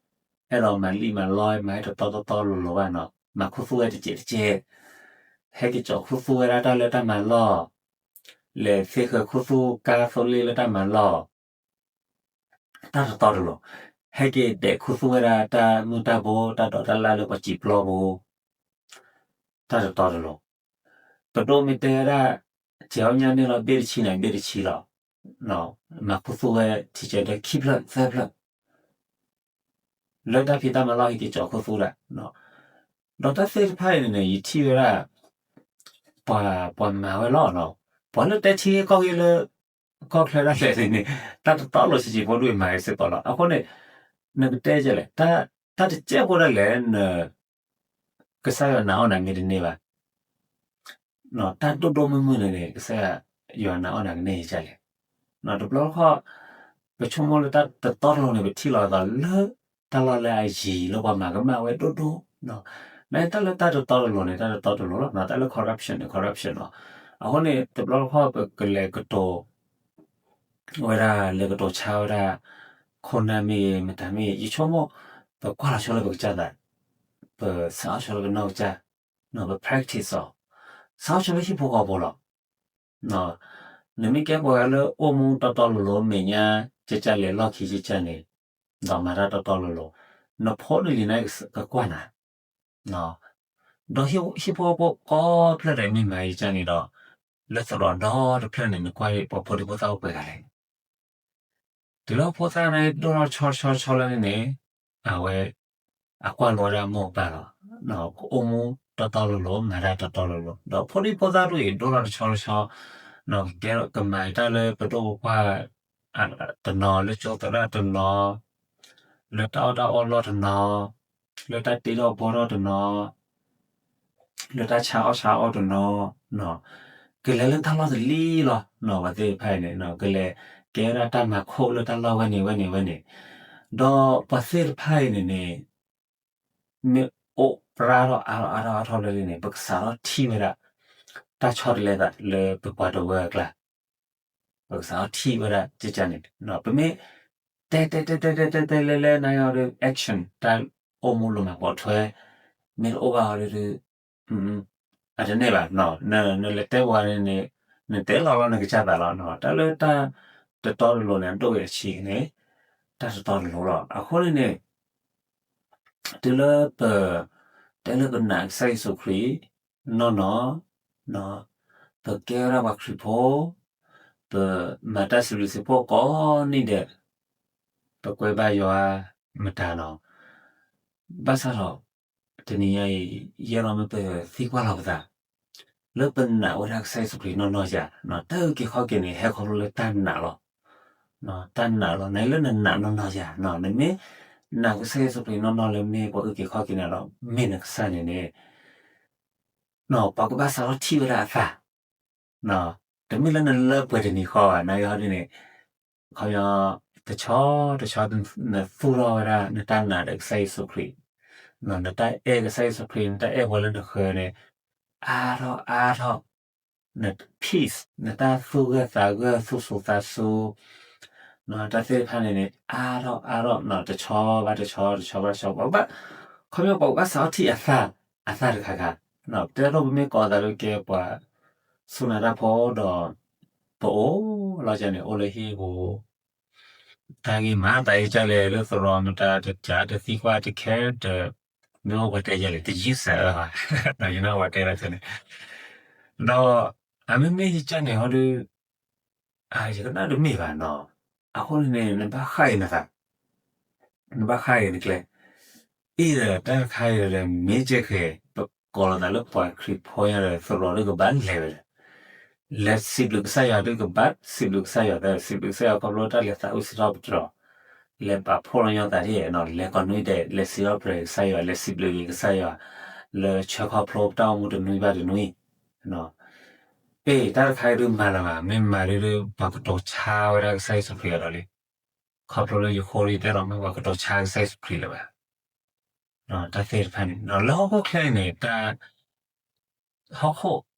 အဲၣ်ဒိးမၤလံၣ်မၤလီ မၤတတီတတီလိၤလိၤဘၣ်နီၤ, မၤခူသူၣ်ဝဲတစဲးတကဲး, ဟဲက့ၤကၠီၤခူသူၣ်ဝဲဒၣ်တၢ်လၢတၢ်မၤလီၢ်, လဲၤသ့ဃၢၤခူသူၣ်ကါသိလ့ၣ်လၢတၢ်မၤလီၢ် တၢ်တတီတလိၤ, ဟဲက့ၤဒဲးခူသူၣ်ဝဲဒၣ်တၢ်မုၢ်တၢ်ဘိ တၢ်ဒိးတၢ်လၢ်လၢပှၤစံာ်ပျီပူၤ, တၢ်တတီတလိၤ, ပဒိၣ်မ့ၢ်တဲဝဲဒၣ် ဆဲးအီၣ်ညၣ်န့ၢ်လီၤဘ့ၣ်တဆံန့ၣ် ဘ့ၣ်တဆံလီၤ, မၤခူသူၣ်ဝဲထံဆၢဒၢခံဖျၢၣ်သၢဖျၢၣ် လၢတၢ်ဖံးတၢ်မၤလီၢ်ဟဲက့ၤကၠီၤခူသူၣ်ဒၣ်, ဒီးတၢ်သ့ၣ်တဖၣ်အံၤန့ၣ် ယထံၣ်ဝဲဒၣ် ပှၤ ပှၤမၤဝဲလီၤနီၤ, ပှၤလၢတဲထံဂ့ၢ်ကီၢ်ဂ့ၢ်လၢ ကီၢ်ချၢဒၣ်လဲာ်န့ၣ်န့ၣ် တၢ်တတီလိၤဆံးဆံးဖိဒ်အံၤမၤဂ့ၤစ့ၢ်ကီးလီၤ. အဃိန့ၣ် နကတဲကလဲၣ်, တၢ်တစဲးဖိဒၣ်လဲာ် န ကစၢ်ယွၤနာ်အီၣ်နၤမ့ၢ်တန့ၢ်ဘၣ် တၢ်ဒိၣ်ဒိၣ်မုၢ်မုၢ်န့ၣ်န့ၣ် ကစၢ်ယွၤနာ်အီၣ်နၤကန့ၢ်ယကလဲၣ်. တဘျီတခီၣ် ပဆိကမိၣ်လၢတၢ်တတီတလိၤန့ၣ် ပထံၣ်လီၤအသးလၢ တၢ်လီၢ်လၢအယံၤလၢပှၤမၤကမၣ်ဝဲဒိၣ်ဒိၣ်, နတၢ်လၢတၢ်တတီတလိၤန့ၣ် တၢ်တတီတလိၤလီၤ, တၢ်လၢ corruption န့ၣ် corruption လီၤ. အဃိန့ၣ် တဘျီတခီၣ်ပကလဲၤကတိၤ ဝဲဒၣ် လဲၤကတိၤဆါဝဲဒၣ် ခိၣ်နၢ်မ့ၢ်ဂ့ၤ မတၤမ့ၢ်ဂ့ၤ ယဆိကမိၣ် ပကွၢ်လီၤဆိလၢပကစၢ်သး, ပဆါအီၣ်ဆိလၢပနီၢ်ကစၢ်, ပ practice အီၤ, ဆါအီၣ်ဆိလၢဟံၣ်ဖိဃီဖိလီၤ. နမ့ၢ်ကဲပှၤဂၤလၢအိၣ်မူတီတီလိၤလိၤ မဲာ်ညါကကၢ်လဲၤလီၢ်ခံကကၢ်န့ၣ်, ဒီးမၤတၢ်တီတီလိၤလိၤ, နဖိနလံၤန့ၣ်ကကွၢ်နၤ ဒီးဟံၣ်ဖိဃီဖိကိးဖျၢၣ်ဒီးမ့ၢ်မၤယကန့ၣ်ဒီး, လၢသရိာ်ဒီတဖျၢၣ်န့ၣ် နကွၢ်ပှၤဖိဒံဖိသၣ်အိၣ်ပှဲၤဂၤလဲၣ်. တုၤလၢဖိသၣ်န့ၣ်ဒိၣ်ထီၣ်တဆီတဆီတဆီလၢန့ၣ်န့ၣ်, အဝဲ, အကွၢ်လိဝဲဒၣ်မိၢ်ပၢ်လီၤ. ကအိၣ်မူတီတီလိၤလိၤ မၤတၢ်တီတီလိၤလိၤ ဒီးဖိဒံဖိသၣ်ဒ်အံၤဒိၣ်ထီၣ်တဆီတဆီ, ကဲကမၤတၢ်လၢပဒိၣ်ပပှၢ် တနီၤ, လၢကၠိသရၣ်တနီၤ, လၢတၢ်အီၣ်တၢ်အီလီၢ်တနီၤ, လၢတၢ်တ့ထီၣ်ဘှီထီၣ်တနီၤ, လၢတၢ်ဆါအီၣ်ဆါအီတနီၤ, ကလဲၤလၢတၢ်လီၢ်တလံၤလီၤ. ပှၤသ့ၣ်တဖၣ်အံၤန့ၣ် ကလဲၤကဲဝဲဒၣ်တၢ်မၤခိၣ်လၢတၢ်လီၢ်ဝဲန့ၣ်ဝဲန့ၣ်ဝဲန့ၣ်, ဒီးပှၤသ့ၣ်တဖၣ်အံၤန့ၣ်န့ၣ် မ့ၢ်အိၣ်ပြါထီၣ်အါထီၣ်အါထီၣ်အါထီၣ်လၢန့ၣ် ပကစးထီၣ်ထံၣ်ဝဲဒၣ် တၢ်ဆီတလဲသးလၢပပှၤတဝၢအကျါ, ပကစးထီၣ်ထံၣ်ဝဲဒၣ်ကကန့ၣ်, ပမ့ၢ် တဲတဲတဲတဲတဲတဲတဲလဲလဲ နအီၤဒီး action တၢ်အိၣ်မူလီၤမၤပိာ်ထွဲ မ့ၢ်တအိၣ်ဘၣ်အီၤဒီး အတန့ၢ်ဘၣ်, နလဲၤတဲပှၤန့ၣ်န့ၣ် နတဲလီၤလီၤနကစၢ်သးလီၤ. တၢ်လၢတၢ်တတီတလိၤန့ၣ် အဒိၣ်အဆံးန့ၣ် တၢ်တတီတလိၤလီၤ. အဃိန့ၣ်န့ၣ် တုၤလၢပ တဲလၢပနာ်ကစၢ်ယ့ၣ်ၡူးခရံာ်နီၢ်နီၢ်, ပကဲဝဲဒၣ်ပှၤခရံာ်ဖိ, ပမၤတၢ်စံးဘျုးစံးဖှိၣ်ကိးနံၤဒဲး, ပကွဲဘၣ်ယွၤမတၤနီၤ, ဘၣ်ဆၣ်ဒီး တနံၤညါအံၤ ယဲလီၤမ့ၢ်ပသံကွၢ်လီၤပသး လၢပနာ်ဝဲဒၣ်ကစၢ်ယ့ၣ်ၡူးခရံာ်နီၢ်နီၢ်ဧါ, တၢ်အုၣ်က့ၤခီၣ်က့ၤန့ၣ် ဟဲခီဖျိလၢတၢ်နာ်လီၤ. တၢ်နာ်လီၤ. နလၢနနာ်နီၢ်နီၢ်ဧါ, နမ့ၢ်နာ်ကစၢ်ယ့ၣ်ၡူးခရံာ်နီၢ်နီၢ်လၢမ့ၢ်ပှၤအုၣ်က့ၤခီၣ်က့ၤနၤဒီး မ့ၢ်နကစၢ်န့ၣ်န့ၣ် ပှၤကဘၣ်စးထီၣ်ထံၣ်ဝဲဒၣ်အသး, တမ့ၢ်လၢနလၢပှဲၤတနံၤဃီဘၣ်, နဂ့ၤဟီဒ်န့ၣ်, ခီပညီ တဆီတဆီ နသူၣ်ထီၣ်ဝဲဒၣ် နတၢ်နာ်ဒီးကစၢ်ယ့ၣ်ၡူးခရံာ်, နတၢ်အဲၣ်ကစၢ်ယ့ၣ်ၡူးခရံာ် နတၢ်အဲၣ်ပှၤလၢနဃၢၤန့ၣ် အါထီၣ်အါထီၣ်, န peace နတၢ်သူၣ်ဂၢၢ်သးဂၢၢ် သူၣ်စူၤသးစူၤ တၢ်သ့ၣ်တဖၣ်န့ၣ်န့ၣ် အါထီၣ်အါထီၣ် တဆီဘၣ်တဆီ တဆီဘၣ်တဆီ ပှၤကဘၣ်, ခီပညီပှၤကဘၣ်စးထီၣ်ထံၣ်အသး, အသးတခါခါ, ပတဲဒိၣ်ပမ့ၢ်ကိးသးလၢကဲပှၤ စူၢ်နာ်တၢ်ဖိဒီး ပအိၣ်လီၤကန့ၣ် အိၣ်လၢဟံၣ်ပူၤ တၢ်ဂ့ၤမး တၢ်အံၤကလဲၣ် လၢသရိာ်မတၤတကး တသံကွၢ်တခဲဒီး မ့ၢ်အိၣ်ပှၤတဲယဲလဲၣ် တယုၢ်စၢၤအၢဘၣ်, ဒီးယနၢ်ပှၤတဲလီၤန့ၣ်, ဒီး အမ့မ့ၢ်ယကန့ၣ်ဟီဒုး ယကနၣ်တမ့ၢ်ဘၣ်နီၤ, အဃိန့ၣ်န့ၣ် နဘၣ်ဃၣ်အံၤနသး နဘၣ်ဃၣ်အံၤနကျဲ, အံၤဒီးတၢ်တခါအံၤဒီး မ့ၢ်ကဲဃဲၤ ပကိးလီၤသးလၢပှၤခရံာ်ဖိညါဒီး သရိာ်ဒုးကဘၣ်လဲၤဝဲလဲၣ်, လဲၤစံးဘျုးကစၢ်ယွၤဒုးကဘၣ်စံးဘျုးကစၢ်ယွၤသၢ စံးဘျုးကစၢ်ယွၤခီဖျိတၢ်လဲၤသးအုးစံးထီၣ်ပတြၢၤ, လဲၤပာ်ဖှိၣ်လီၤညီသးဒ်, လဲၤကိးနွံဒဲး လဲၤစံးထီၣ်ပတြၢၤကစၢ်ယွၤ လဲၤစံးဘျုးက့ၤကစၢ်ယွၤ, လၢဆၢခီဖျိပတၢ်အိၣ်မူတနွံဘၣ်တနွံ အ့ၣ် တၢ်တခါအံၤဒုးမၤလၢၤဘၣ်, မ့ၢ်မၤဒုးဒုး ပှၤကတိၤဆါဝဲဒၣ်ကစၢ်ယ့ၣ်ၡူးခရံာ်အီၤဒီးလံ, ခီဖျိလၢယဃိဒ်တဲလီၤမ့ၢ်ပှၤကတိၤဆါကစၢ်ယ့ၣ်ၡူးခရံာ်လၢၤဘၣ်, တၢ်သ့ၣ်တဖၣ်န့ၣ် လၢဟီၣ်ခိၣ်ချၢအံၤန့ၣ် တၢ် ဟီၣ်ခိၣ်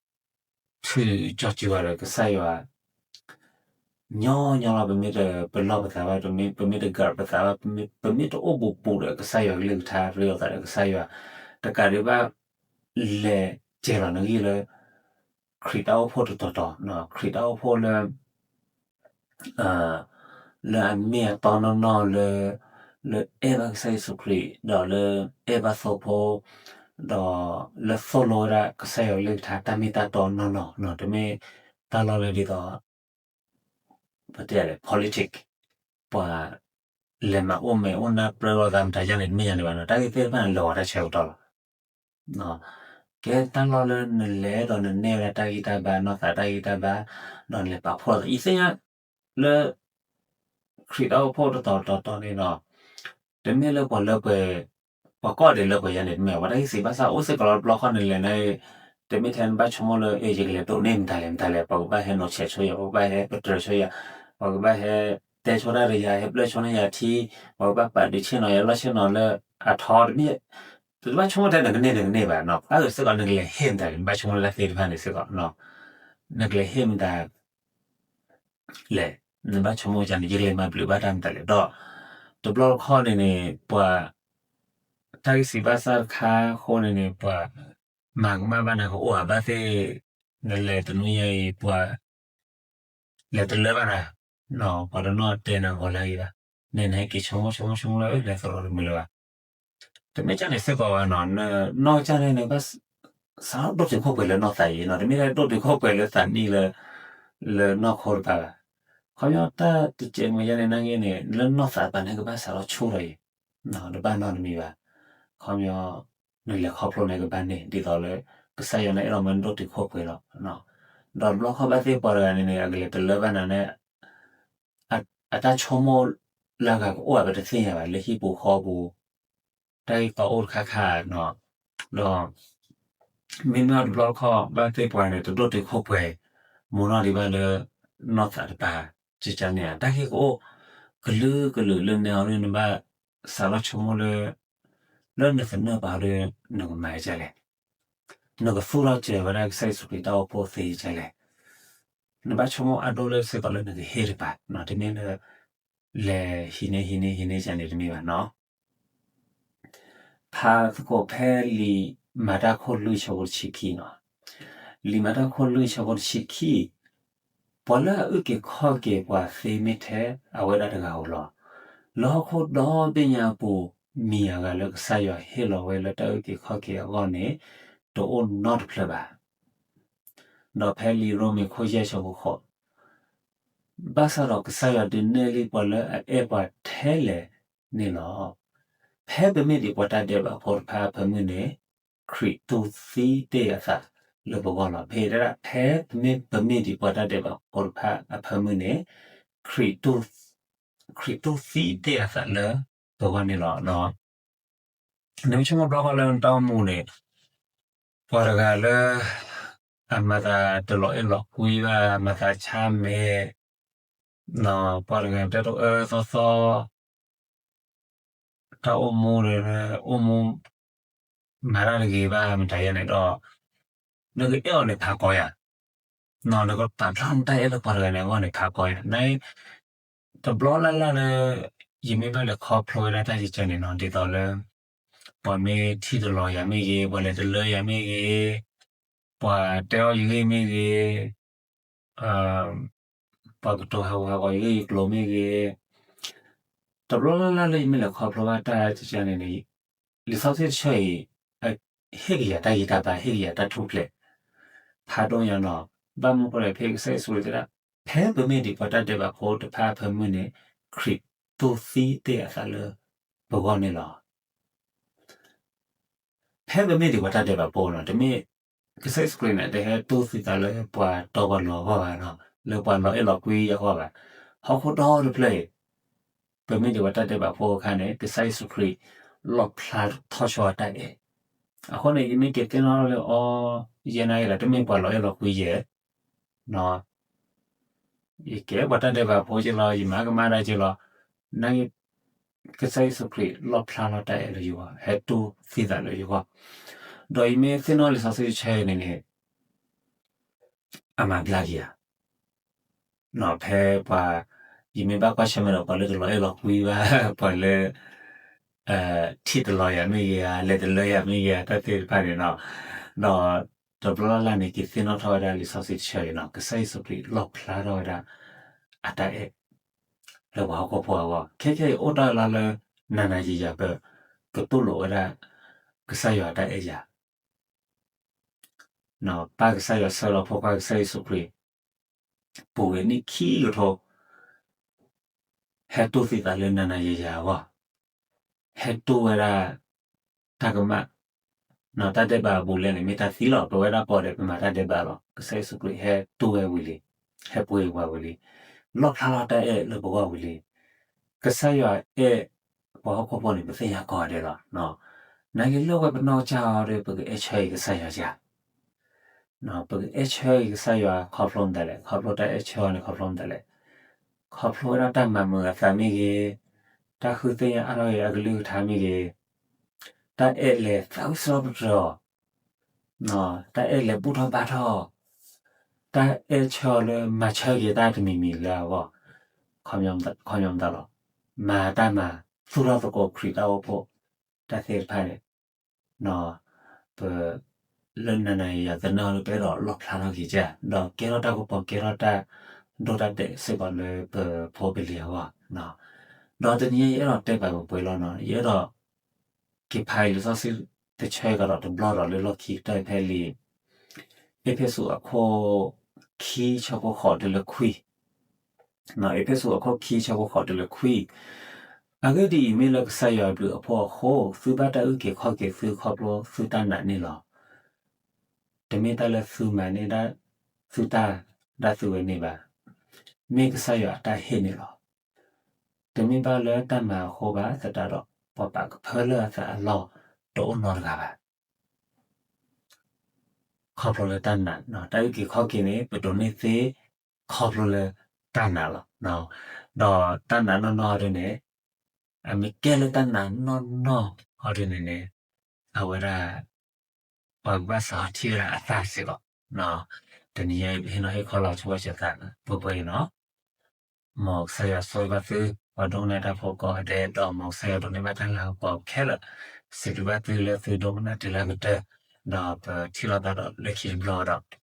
ထုးကၠီၤစုၤဝဲဒီးကစၢ်ယွၤ ညီညီလီၤ ပမ့ၢ်တပလီၢ်ပသးဘၣ်, ပမ့ၢ်တဂၤပသးဘၣ်, ပမ့ၢ်တအိၣ်ဘူးဘူးဒီးကစၢ်ယွၤကလုၢ်ကထါ ရ့လိာ်သးဒီးကစၢ်ယွၤ တကးဒံးဘၣ် လဲၤစဲၤလီၤနဂံၢ်လၢ ခရံာ်တၢ်အိၣ်ဖှိၣ်တတီၤတီၤ, ခရံာ်တၢ်အိၣ်ဖှိၣ်လၢ လၢအမ့ၢ်အတီနီၢ်နီၢ်လၢ လၢအဲၣ်ဘၣ်ကစၢ်ယ့ၣ်ၡူးခရံာ် ဒီးလၢအဲၣ်ဘၣ်သိဖိ ဒီးလၢသိၣ်လိဝဲဒၣ်ကစၢ်ယွၤကလုၢ်ကထါတၢ်မ့ၢ်တၢ်တီနီၢ်နီၢ်, တမ့ၢ်တၢ်လီၢ်လၢဒ်သိး ပတဲလဲၣ် politics ပှၤလဲၤမၤအိၣ်မဲာ်အိၣ်နါပြၢလိာ်သးမတၤယါန့ၣ် တမ့ၢ်ယါန့ၣ်ဘၣ်နီၤ, တၢ်ဂ့ၢ်သ့ၣ်တဖၣ်န့ၣ် လီၤဂာ်တၢ်ဆၢကတီၢ်လီၤ. ကဲတၢ်လီၢ်လၢနလဲၤဒီးနနဲၣ်ဝဲဒၣ်တၢ်ဂံၢ်တၢ်ဘါ နီၢ်သးတၢ်ဂံၢ်တၢ်ဘါ ဒီးနလဲၤပာ်ဖှိၣ်သး ယသ့ၣ်ညါလၢ ခရံာ်တၢ်အိၣ်ဖှိၣ်တတီၤတီၤတီၤန့ၣ်နီၤ, တမ့ၢ်လၢပှၤလၢပှဲၤ ပှၤကိးဂၤဒဲးလၢပှဲၤယါန့ၣ် တမ့ၢ် ပှၤတၢ်ဂံၢ်စံးဘၣ်ဆၣ် အိၣ်စ့ၢ်ကီးလီၤတဘျီဃီန့ၣ်လဲၣ်န့ၣ်, တမ့ၢ်ထဲနဘၣ်ဆိကမိၣ်လၢ အ့ ယကလဲၤဒိးန့ၢ်မတၤလဲၣ်မတၤလဲၣ်, ပှၤကဘၣ်ဟဲနီၤဆဲးဆိယၤ, ပှၤကဘၣ်ဟဲပတြၢၤဆိယၤ, ပှၤကဘၣ်ဟဲ တဲဆိတၢ်ဒီးယၤ ဟဲပျဲၢ်ဆိန့ၢ်ယၤထံ, ပှၤကဘၣ်ပာ်ဒုးဆ့ၣ်နီၤယၤလီၢ်ဆ့ၣ်နီၤလၢအထီတမ့ၢ်, တဘၣ်ဆိကမိၣ်ထဲနကန့ၢ်တကန့ၢ်ဘၣ်နီၤ, အါဂ့ၤစ့ၢ်ကီး နကလဲၤဟ့ၣ်မတၤလဲၣ်, နဘၣ်ဆိကမိၣ်လၢသ့ၣ်တဖၣ်န့ၣ်စ့ၢ်ကီး, နကလဲၤဟ့ၣ်မတၤ လဲၣ်, နဘၣ်ဆိကမိၣ်ကန့ၣ် ယကလဲၤမၤဘျုးဘၣ်တၢ်မတၤလဲၣ်, ဒီးတဘျီတခီၣ်န့ၣ်န့ၣ် ပှၤ တၢ်ဂ့ၢ်စံးဘၣ်စၢ်တခါအဃိန့ၣ်န့ၣ် ပှၤမၤကမၣ်ဘၣ်နၤကအိၣ်ဧါ, ဘၣ်သ့ၣ် နလဲၤတနွံညါအံၤ ပှၤလဲၤတလၢဘၣ်နၤ, ပှၤတနီၣ်တဲနၤဂီၤလၢအံၤဘၣ်, န့ၣ်နဟဲက့ၤဆိကမိၣ်ဆိကမိၣ်ဆိကမိၣ်လၢ လဲၤသရိာ်တမုာ်လၢၤဘၣ်. တမ့ၢ်ကန့ၣ်စ့ၢ်ကီးဘၣ်နီၤ, နီၢ်ကစၢ်န့ၣ်န့ၣ် ဘၣ်စးထီၣ်ဒိၣ်တုာ်ခိၣ်ပှဲၤလၢနီၢ်သးအံၤနီၤ, တမ့ၢ်ထဲဒိၣ်တုာ်ခိၣ်ပှဲၤလၢသးနံၣ်လၢ လၢနီၢ်ခိတပၤဘၣ်. ခီပညီတၢ်တစဲးမံၤယါန့ၣ် နာ်က့န့ၣ် လၢနီၢ်သးတပၤန့ၣ် ကဘၣ်စးထီၣ်ဆိထီၣ်အံၤ, တဘၣ်နီတမံၤဘၣ်. ခီပညီ နလဲၤခီဖျိန့ၣ်ကဘၣ်န့ၣ် ဒ်သိးလၢ ကစၢ်ယွၤန့ၣ်အဲၣ်ဒိးမၢနဒိၣ်တုာ်ခိၣ်ပှဲၤလီၤ. ဒီးတဘျီခီၣ်ဘၣ်သ့ၣ်ပှၤတဂၤန့ၣ်န့ၣ် အကလဲၤတလၢဘၣ်နၤန့ၣ် အတၢ်ဆိကမိၣ်လၢအဂၤကအိၣ်အပတသ့ၣ်ညါဘၣ် လၢဟံၣ်ပူၤဃီပူၤ, တၢ်ဂ့ၢ်ကီအိၣ်တခါခါနီၤ, ဒီး မ့မ့ၢ်တဘျီတခီၣ်ဘၣ်သ့ၣ်ပှၤန့ၣ် တဒိၣ်တုာ်ခိၣ်ပှဲၤ မိၢ်နီၢ်ဒံးဘၣ်လၢ နီၢ်သးတပၤ, ကကန့ၣ် တၢ်ဂ့ၢ်ကအိၣ် ကလုာ်ကလုာ်လၢနဲအီၤဒ်နဘၣ် စးထီၣ်ဆိကမိၣ်လၢ လၢနသနၢၣ်ပာ်အီၤဒီး နကမၤဒ်လဲၣ်, နကသူၣ်ထီၣ်စၢၤဝဲဒၣ်ကစၢ်ယ့ၣ်ၡူးခရံာ်တၢ်အိၣ်ဖှိၣ်သ့ဒ်လဲၣ်, နဘၣ်ဆိကမိၣ်အဒိၣ်လၢစ့ၢ်ကီးလၢနကဟ့ၣ်တပၤ, တမ့ၢ်လၢ လဲၤဟံးန့ၢ်ဟံးန့ၢ်ဟံးန့ၢ်ကန့ၣ်တမ့ၢ်ဘၣ်နီၤ. ဖးသကိးဖဲလံာ်မၤတၢ်ခိၣ်လွံၢ်ဆၢဖိတဆံခံနီၤ. လံာ်မၤတၢ်ခိၣ်လွံၢ်ဆၢဖိတဆံခံ, ပှၤလၢအအုၣ်က့ၤခီၣ်က့ၤပှၤသ့မ့ၢ်ထဲအဝဲဒၣ်တဂၤဧိၤလီၤ. လၢဟီၣ်ခိၣ်ဒီဘ့ၣ်ညါအပူၤ မံၤအဂၤလၢကစၢ်ယွၤဟ့ၣ်လီၤဝဲလၢတၢ်အုၣ်က့ၤခီၣ်က့ၤအဂီၢ်န့ၣ် တအိၣ်နီတဖျၢၣ်ဘၣ်. ဒီးဖဲလံာ်ရိမ့ၤခိၣ်ယဲၢ်ဆၢဖိဃိး, ဘၣ်ဆၣ်ဒီးကစၢ်ယွၤဒုးနဲၣ်လံပှၤလၢအအဲၣ်ပှၤထဲလဲၣ်န့ၣ်လီၤ. ဖဲပမ့ၢ်ဒံးပှၤတၢ်ဒဲးဘးဖိတဖၣ်အဖၢမုၢ်န့ၣ် ခရံာ်တူၢ်သံတ့ၢ်အသးလၢပဂီၢ်လီၤ. ဖဲတဲဒၣ် ဖဲပမ့ၢ် ပမ့ၢ်ဒံးပှၤတၢ်ဒဲးဘးဖိတဖၣ်အဖၢမုၢ်န့ၣ် ခရံာ်တူၢ် ခရံာ်တူၢ်သံတ့ၢ်အသးလၢပဂီၢ်န့ၣ်လီၤ. နမ့ၢ်ဆိကမိၣ်ဘျီဃီလၢနတၢ်အိၣ်မူန့ၣ် ပှၤတဂၤလၢ အမၤသးတလီၤအဲၣ်လီၤကွံဘၣ်, မၤသးဆါမဲာ်, ပှၤတဂၤတဲတအၢသီသီ, တၢ်အိၣ်မူဒီး အိၣ်မူ မၤတၢ်တဂ့ၤဘၣ်မတၤယဲန့ၣ်ဒီး နကအဲၣ်အီၤန့ၣ်ဖးကီယၤ, နကပာ်ဖျါနတၢ်အဲၣ်လၢပှၤတဂၤန့ၣ်အဂီၢ်န့ၣ်ဖးကီယၤ. န တဘျီလၢ်လၢ်လၢ ယမ့ၢ်ဘၣ်လဲၤခီဖျိဝဲဒၣ်တၢ်ယကၢန့ၣ်နီၤ ဒ်သိးလၢ ပှၤမ့ၢ်ထံၣ်တလီၤယၤမ့ၢ်ဂ့ၤ, ပှၤလဲၤတလၢယၤမ့ၢ်ဂ့ၤ, ပှၤတဲအီၣ်ယဂ့ၢ်မ့ၢ်ဂ့ၤ, ပှၤကတိၤဟးဂူာ်ဟးဂီၤယဂ့ၢ်ယကျိၤမ့ၢ်ဂ့ၤ, တဘျီလၢ်လၢ်လၢယမ့ၢ်လဲၤခီဖျိဘၣ်တၢ်ယကၢန့ၣ်န့ၣ် လံာ်စီဆှံတဆၢအံၤ ဟ့ၣ်က့ၤယၤတၢ်ဂံၢ်တၢ်ဘါ ဟ့ၣ်က့ၤယၤတၢ်ထူၣ်ဖျဲး ဖးဒိၣ်ညါနီၤ. ဘၣ်မနုၤဃိလဲၣ် ဖဲကစၢ်ယ့ၣ်ၡူးခရံာ်တဲဒၣ် ဖဲပမ့ၢ်ဒံးပှၤတၢ်ဒဲးဘးဖိတဖၣ်အဖၢမုၢ်န့ၣ် ခရံာ်တူၢ်သံတ့ၢ်အသးလၢပဂီၢ်န့ၣ်လီၤ. ဖဲပမ့ၢ်ဒံးပှၤတၢ်ဒဲးဘးဖိနီၤ တမ့ၢ် ကစၢ်ယ့ၣ်ၡူးခရံာ်န့ၣ် တဟဲတူၢ်သံသးလၢပှၤတီပှၤလိၤအဂီၢ်ဘၣ်နီၤ လၢပှၤလီၤအဲၣ်လီၤကွံအဂီၢ်ဘၣ်. ဟီၣ်ခိၣ်ဒီတဖျၢၣ်အံၤ ပမ့ၢ်ဒံးပှၤတၢ်ဒဲးဘးဖိအခါန့ၣ် ကစၢ်ယ့ၣ်ၡူးခရံာ် လီၣ်ဖျါထီၣ်ဆိအတၢ်အဲၣ်. အဃိန့ၣ် ယမ့ၢ်က့ၤသ့ၣ်နီၣ်လၢအီၤ ယဲနာ်က့ဒီး တမ့ၢ်ပှၤလီၤအဲၣ်လီၤကွံယဲ ယကဲပှၤတၢ်ဒဲးဘးဖိက့လီၤ ယမၤကမၣ်တၢ်က့လီၤ. နာ်က့ ကစၢ်ယ့ၣ်ၡူးခရံာ်လီၣ်ဖျါလီၤတၢ်အဲၣ်လၢယဂီၢ် ဟဲတူၢ်သံသးလၢယဂီၢ်. ဒီးယမ့ၢ်သ့ၣ်နီၣ်လံာ်စီဆှံတဆၢအံၤန့ၣ်န့ၣ် အမၤဘျါက့ၤယၤ ဖဲပှၤ ယမ့ၢ်ဘၣ်ကွၢ်ဆၢၣ်မဲာ်ဒီးပှၤလၢတလီၤအဲၣ်လီၤကွံဘၣ် ပှၤလၢ ထံၣ်တလီၤယၤမ့ၢ်ဂ့ၤဧါ လဲၤတလၢယၤမ့ၢ်ဂ့ၤဧါ တၢ်သ့ၣ်တဖၣ်န့ၣ်နီၤ. ဒီးတဘျီလၢ်လၢ်န့ၣ် က့ၤသ့ၣ်နီၣ်ထီၣ်ဝဲဒၣ်လံာ်စီဆှံတဆၢအံၤနီၤ ကစၢ်ယ့ၣ်ၡူးခရံာ်လီၣ်ဖျါထီၣ်ဝဲဒၣ် အတၢ်အဲၣ် လၢပှၤဟီၣ်ခိၣ်ဖိအဂီၢ် ခဲခဲအံၤအိၣ်တ့ၢ်လီၤလၢ နၤနၤယၤယၤ ပ ကတူၢ်လိာ်ဝဲဒၣ် ကစၢ်ယွၤအတၢ်အဲၣ်ယၤ ပၢ်ကစၢ်ယွၤဆှၢလီၤဖိခွါကစၢ်ယ့ၣ်ၡူးခရံာ် ပူၤကွံာ်နံၣ်ခံကထိ ဟဲတူၢ်သံသးလၢနၤနၤယၤယၤအဂီၢ် ဟဲတူၢ်ဝဲဒၣ် တၢ်ကမၣ် တၢ်ဒဲးဘးအဘူးအလဲန့ၣ် မ့ၢ်တၢ်သံလီၤ. ပဝဲဒၣ်ပီၣ်ဒဲး ပမၤတၢ်ဒဲးဘးလီၤ. ကစၢ်ယ့ၣ်ၡူးခရံာ်ဟဲတူၢ်ဝဲဝံၤလံ, ဟဲပှ့ၤပှၤဝံၤလံ, လီၣ်ဖျါလီၤတၢ်အဲၣ်လၢပဂီၢ်ဝံၤလံ. ကစၢ်ယွၤအဲၣ်ပှၤဟီၣ်ခိၣ်ဖိန့ၣ် ပသ့ၣ်ညါကိးဂၤဒဲးလီၤ. နာ်က့လၢဝဲပနီၢ်ကစၢ်အီၤဒီး ပကအဲၣ်ဆၢအံၤကစၢ်ယွၤယၤ ပကအဲၣ်ဆၢအံၤကစၢ်ယွၤခီဖျိမတၤလဲၣ်, ခီဖျိတၢ်အဲၣ်ဆၢအီၤန့ၣ် ခီဖျိမတၤလဲၣ်. ခီဖျိဝဲဒၣ်တၢ်မၤမုာ်အသးမ့ၢ်ဂ့ၤ, တၢ်ဃုသ့ၣ်ညါအါထီၣ်က့ၤအကလုၢ်ကထါမ့ၢ်ဂ့ၤ, တၢ်အဲၣ်လဲၤသးဝံၣ်စရီပတြၢၤအီၤ, တၢ်အဲၣ်လဲၤဘူၣ်ထီၣ်ဘါထီၣ်အီၤ, တၢ်အဲၣ်ဆၢအီၤလၢမၤဆၢက့ၤတၢ်တမံၤမံၤလၢအဂီၢ်, ခီပညီမတၤလီၤ, မၤတၢ်မၤသူၣ်ထီၣ်သကိးခရံာ်တၢ်အိၣ်ဖှိၣ်, တၢ်သ့ၣ်တဖၣ်န့ၣ် ပ လၢနၤနၤယၤယၤသနၢၣ်လၢပအဲၣ်ဒိးလီၣ်ဖျါထီၣ်က့ၤကဲ, ဒီးကဲထီၣ်တၢ်ကပီၤ ကဲထီၣ်တၢ်ဒိတၢ်တဲာ်စ့ၢ်ကီးလၢပဖိပလံၤအဂီၢ်, ဒီးတနံၤညါယအဲၣ်ဒိးတဲပာ်ပှဲၤပှဲၤလီၤနီၤ, ယအဲၣ်ဒိး က့ၤဖးအံၤလံာ်စီဆှံတဆၢကဒီးတဘျီဒီးလၢလီၢ်ခံကတၢၢ်ဖဲလံာ် အ့းဖ့းစူးအခိၣ်ခံဆၢဖိဃိးတုၤလၢခွံ, အ့းဖ့းစူးအခိၣ်ခံဆၢဖိဃိးတုၤလၢခွံ, အဂ့ၢ်ဒ်အံၤ, မ့ၢ်လၢကစၢ်ယွၤအဘျုးအဖှိၣ်အဃိ, သုဘၣ်တၢ်အုၣ်က့ၤခီၣ်က့ၤသုခီဖျိသုတၢ်နာ်န့ၣ်လီၤ. တမ့ၢ်တၢ်လၢသုမၤန့ၢ်ဒၣ်သုတၢ်ဒၣ်သုဝဲန့ၣ်ဘၣ်, မ့ၢ်ကစၢ်ယွၤအတၢ်ဟ့ၣ်န့ၣ်လီၤ. တမ့ၢ်ဘၣ်လၢတၢ်မၤအဃိဘၣ်သတးဒီး, ပှၤပာ်ကဖၢလၢအသးအလီၢ်တအိၣ်နီတဂၤဘၣ်. ခီဖျိလၢတၢ်နာ်, တၢ်အုၣ်က့ၤခီၣ်က့ၤန့ၣ် ပဒိးန့ၢ်သ့ခီဖျိလၢတၢ်နာ်လီၤ. ဒီးတၢ်နာ်နီၢ်နီၢ်အီၤဒ်န့ၣ်, အမ့ၢ်ကဲလၢတၢ်နာ်နီၢ်နီၢ်အီၤဒ်န့ၣ်န့ၣ်, အဝဲဒၣ် ပှၤကဘၣ်စးထီၣ်ထံၣ်ဝဲဒၣ်အသၣ်စ့ၢ်ကီး. တနံၤညါအံၤ ပဟ့ၣ်နီၤဟ့ၣ်ခီလီၤဆိဝဲစသးပှဲၤပှဲၤအံၤနီၤ, မ်ကစၢ်ယွၤဆိၣ်ဂ့ၤဘၣ်သု, ပှၤဒိကနၣ်တၢ်ဖိကိးဂၤဒဲး, ဒီးမ်ကစၢ်ယွၤဒိးန့ၢ်ဘၣ်တၢ်လၤကပီၤခဲလၢာ်, စံးဘျုးဘၣ်သုလၢသုဒိကနၣ်တုၤလၢအကတၢၢ်, ဒီးပထံၣ်လိာ်သးဒီးလၢခံတဘျီဒီး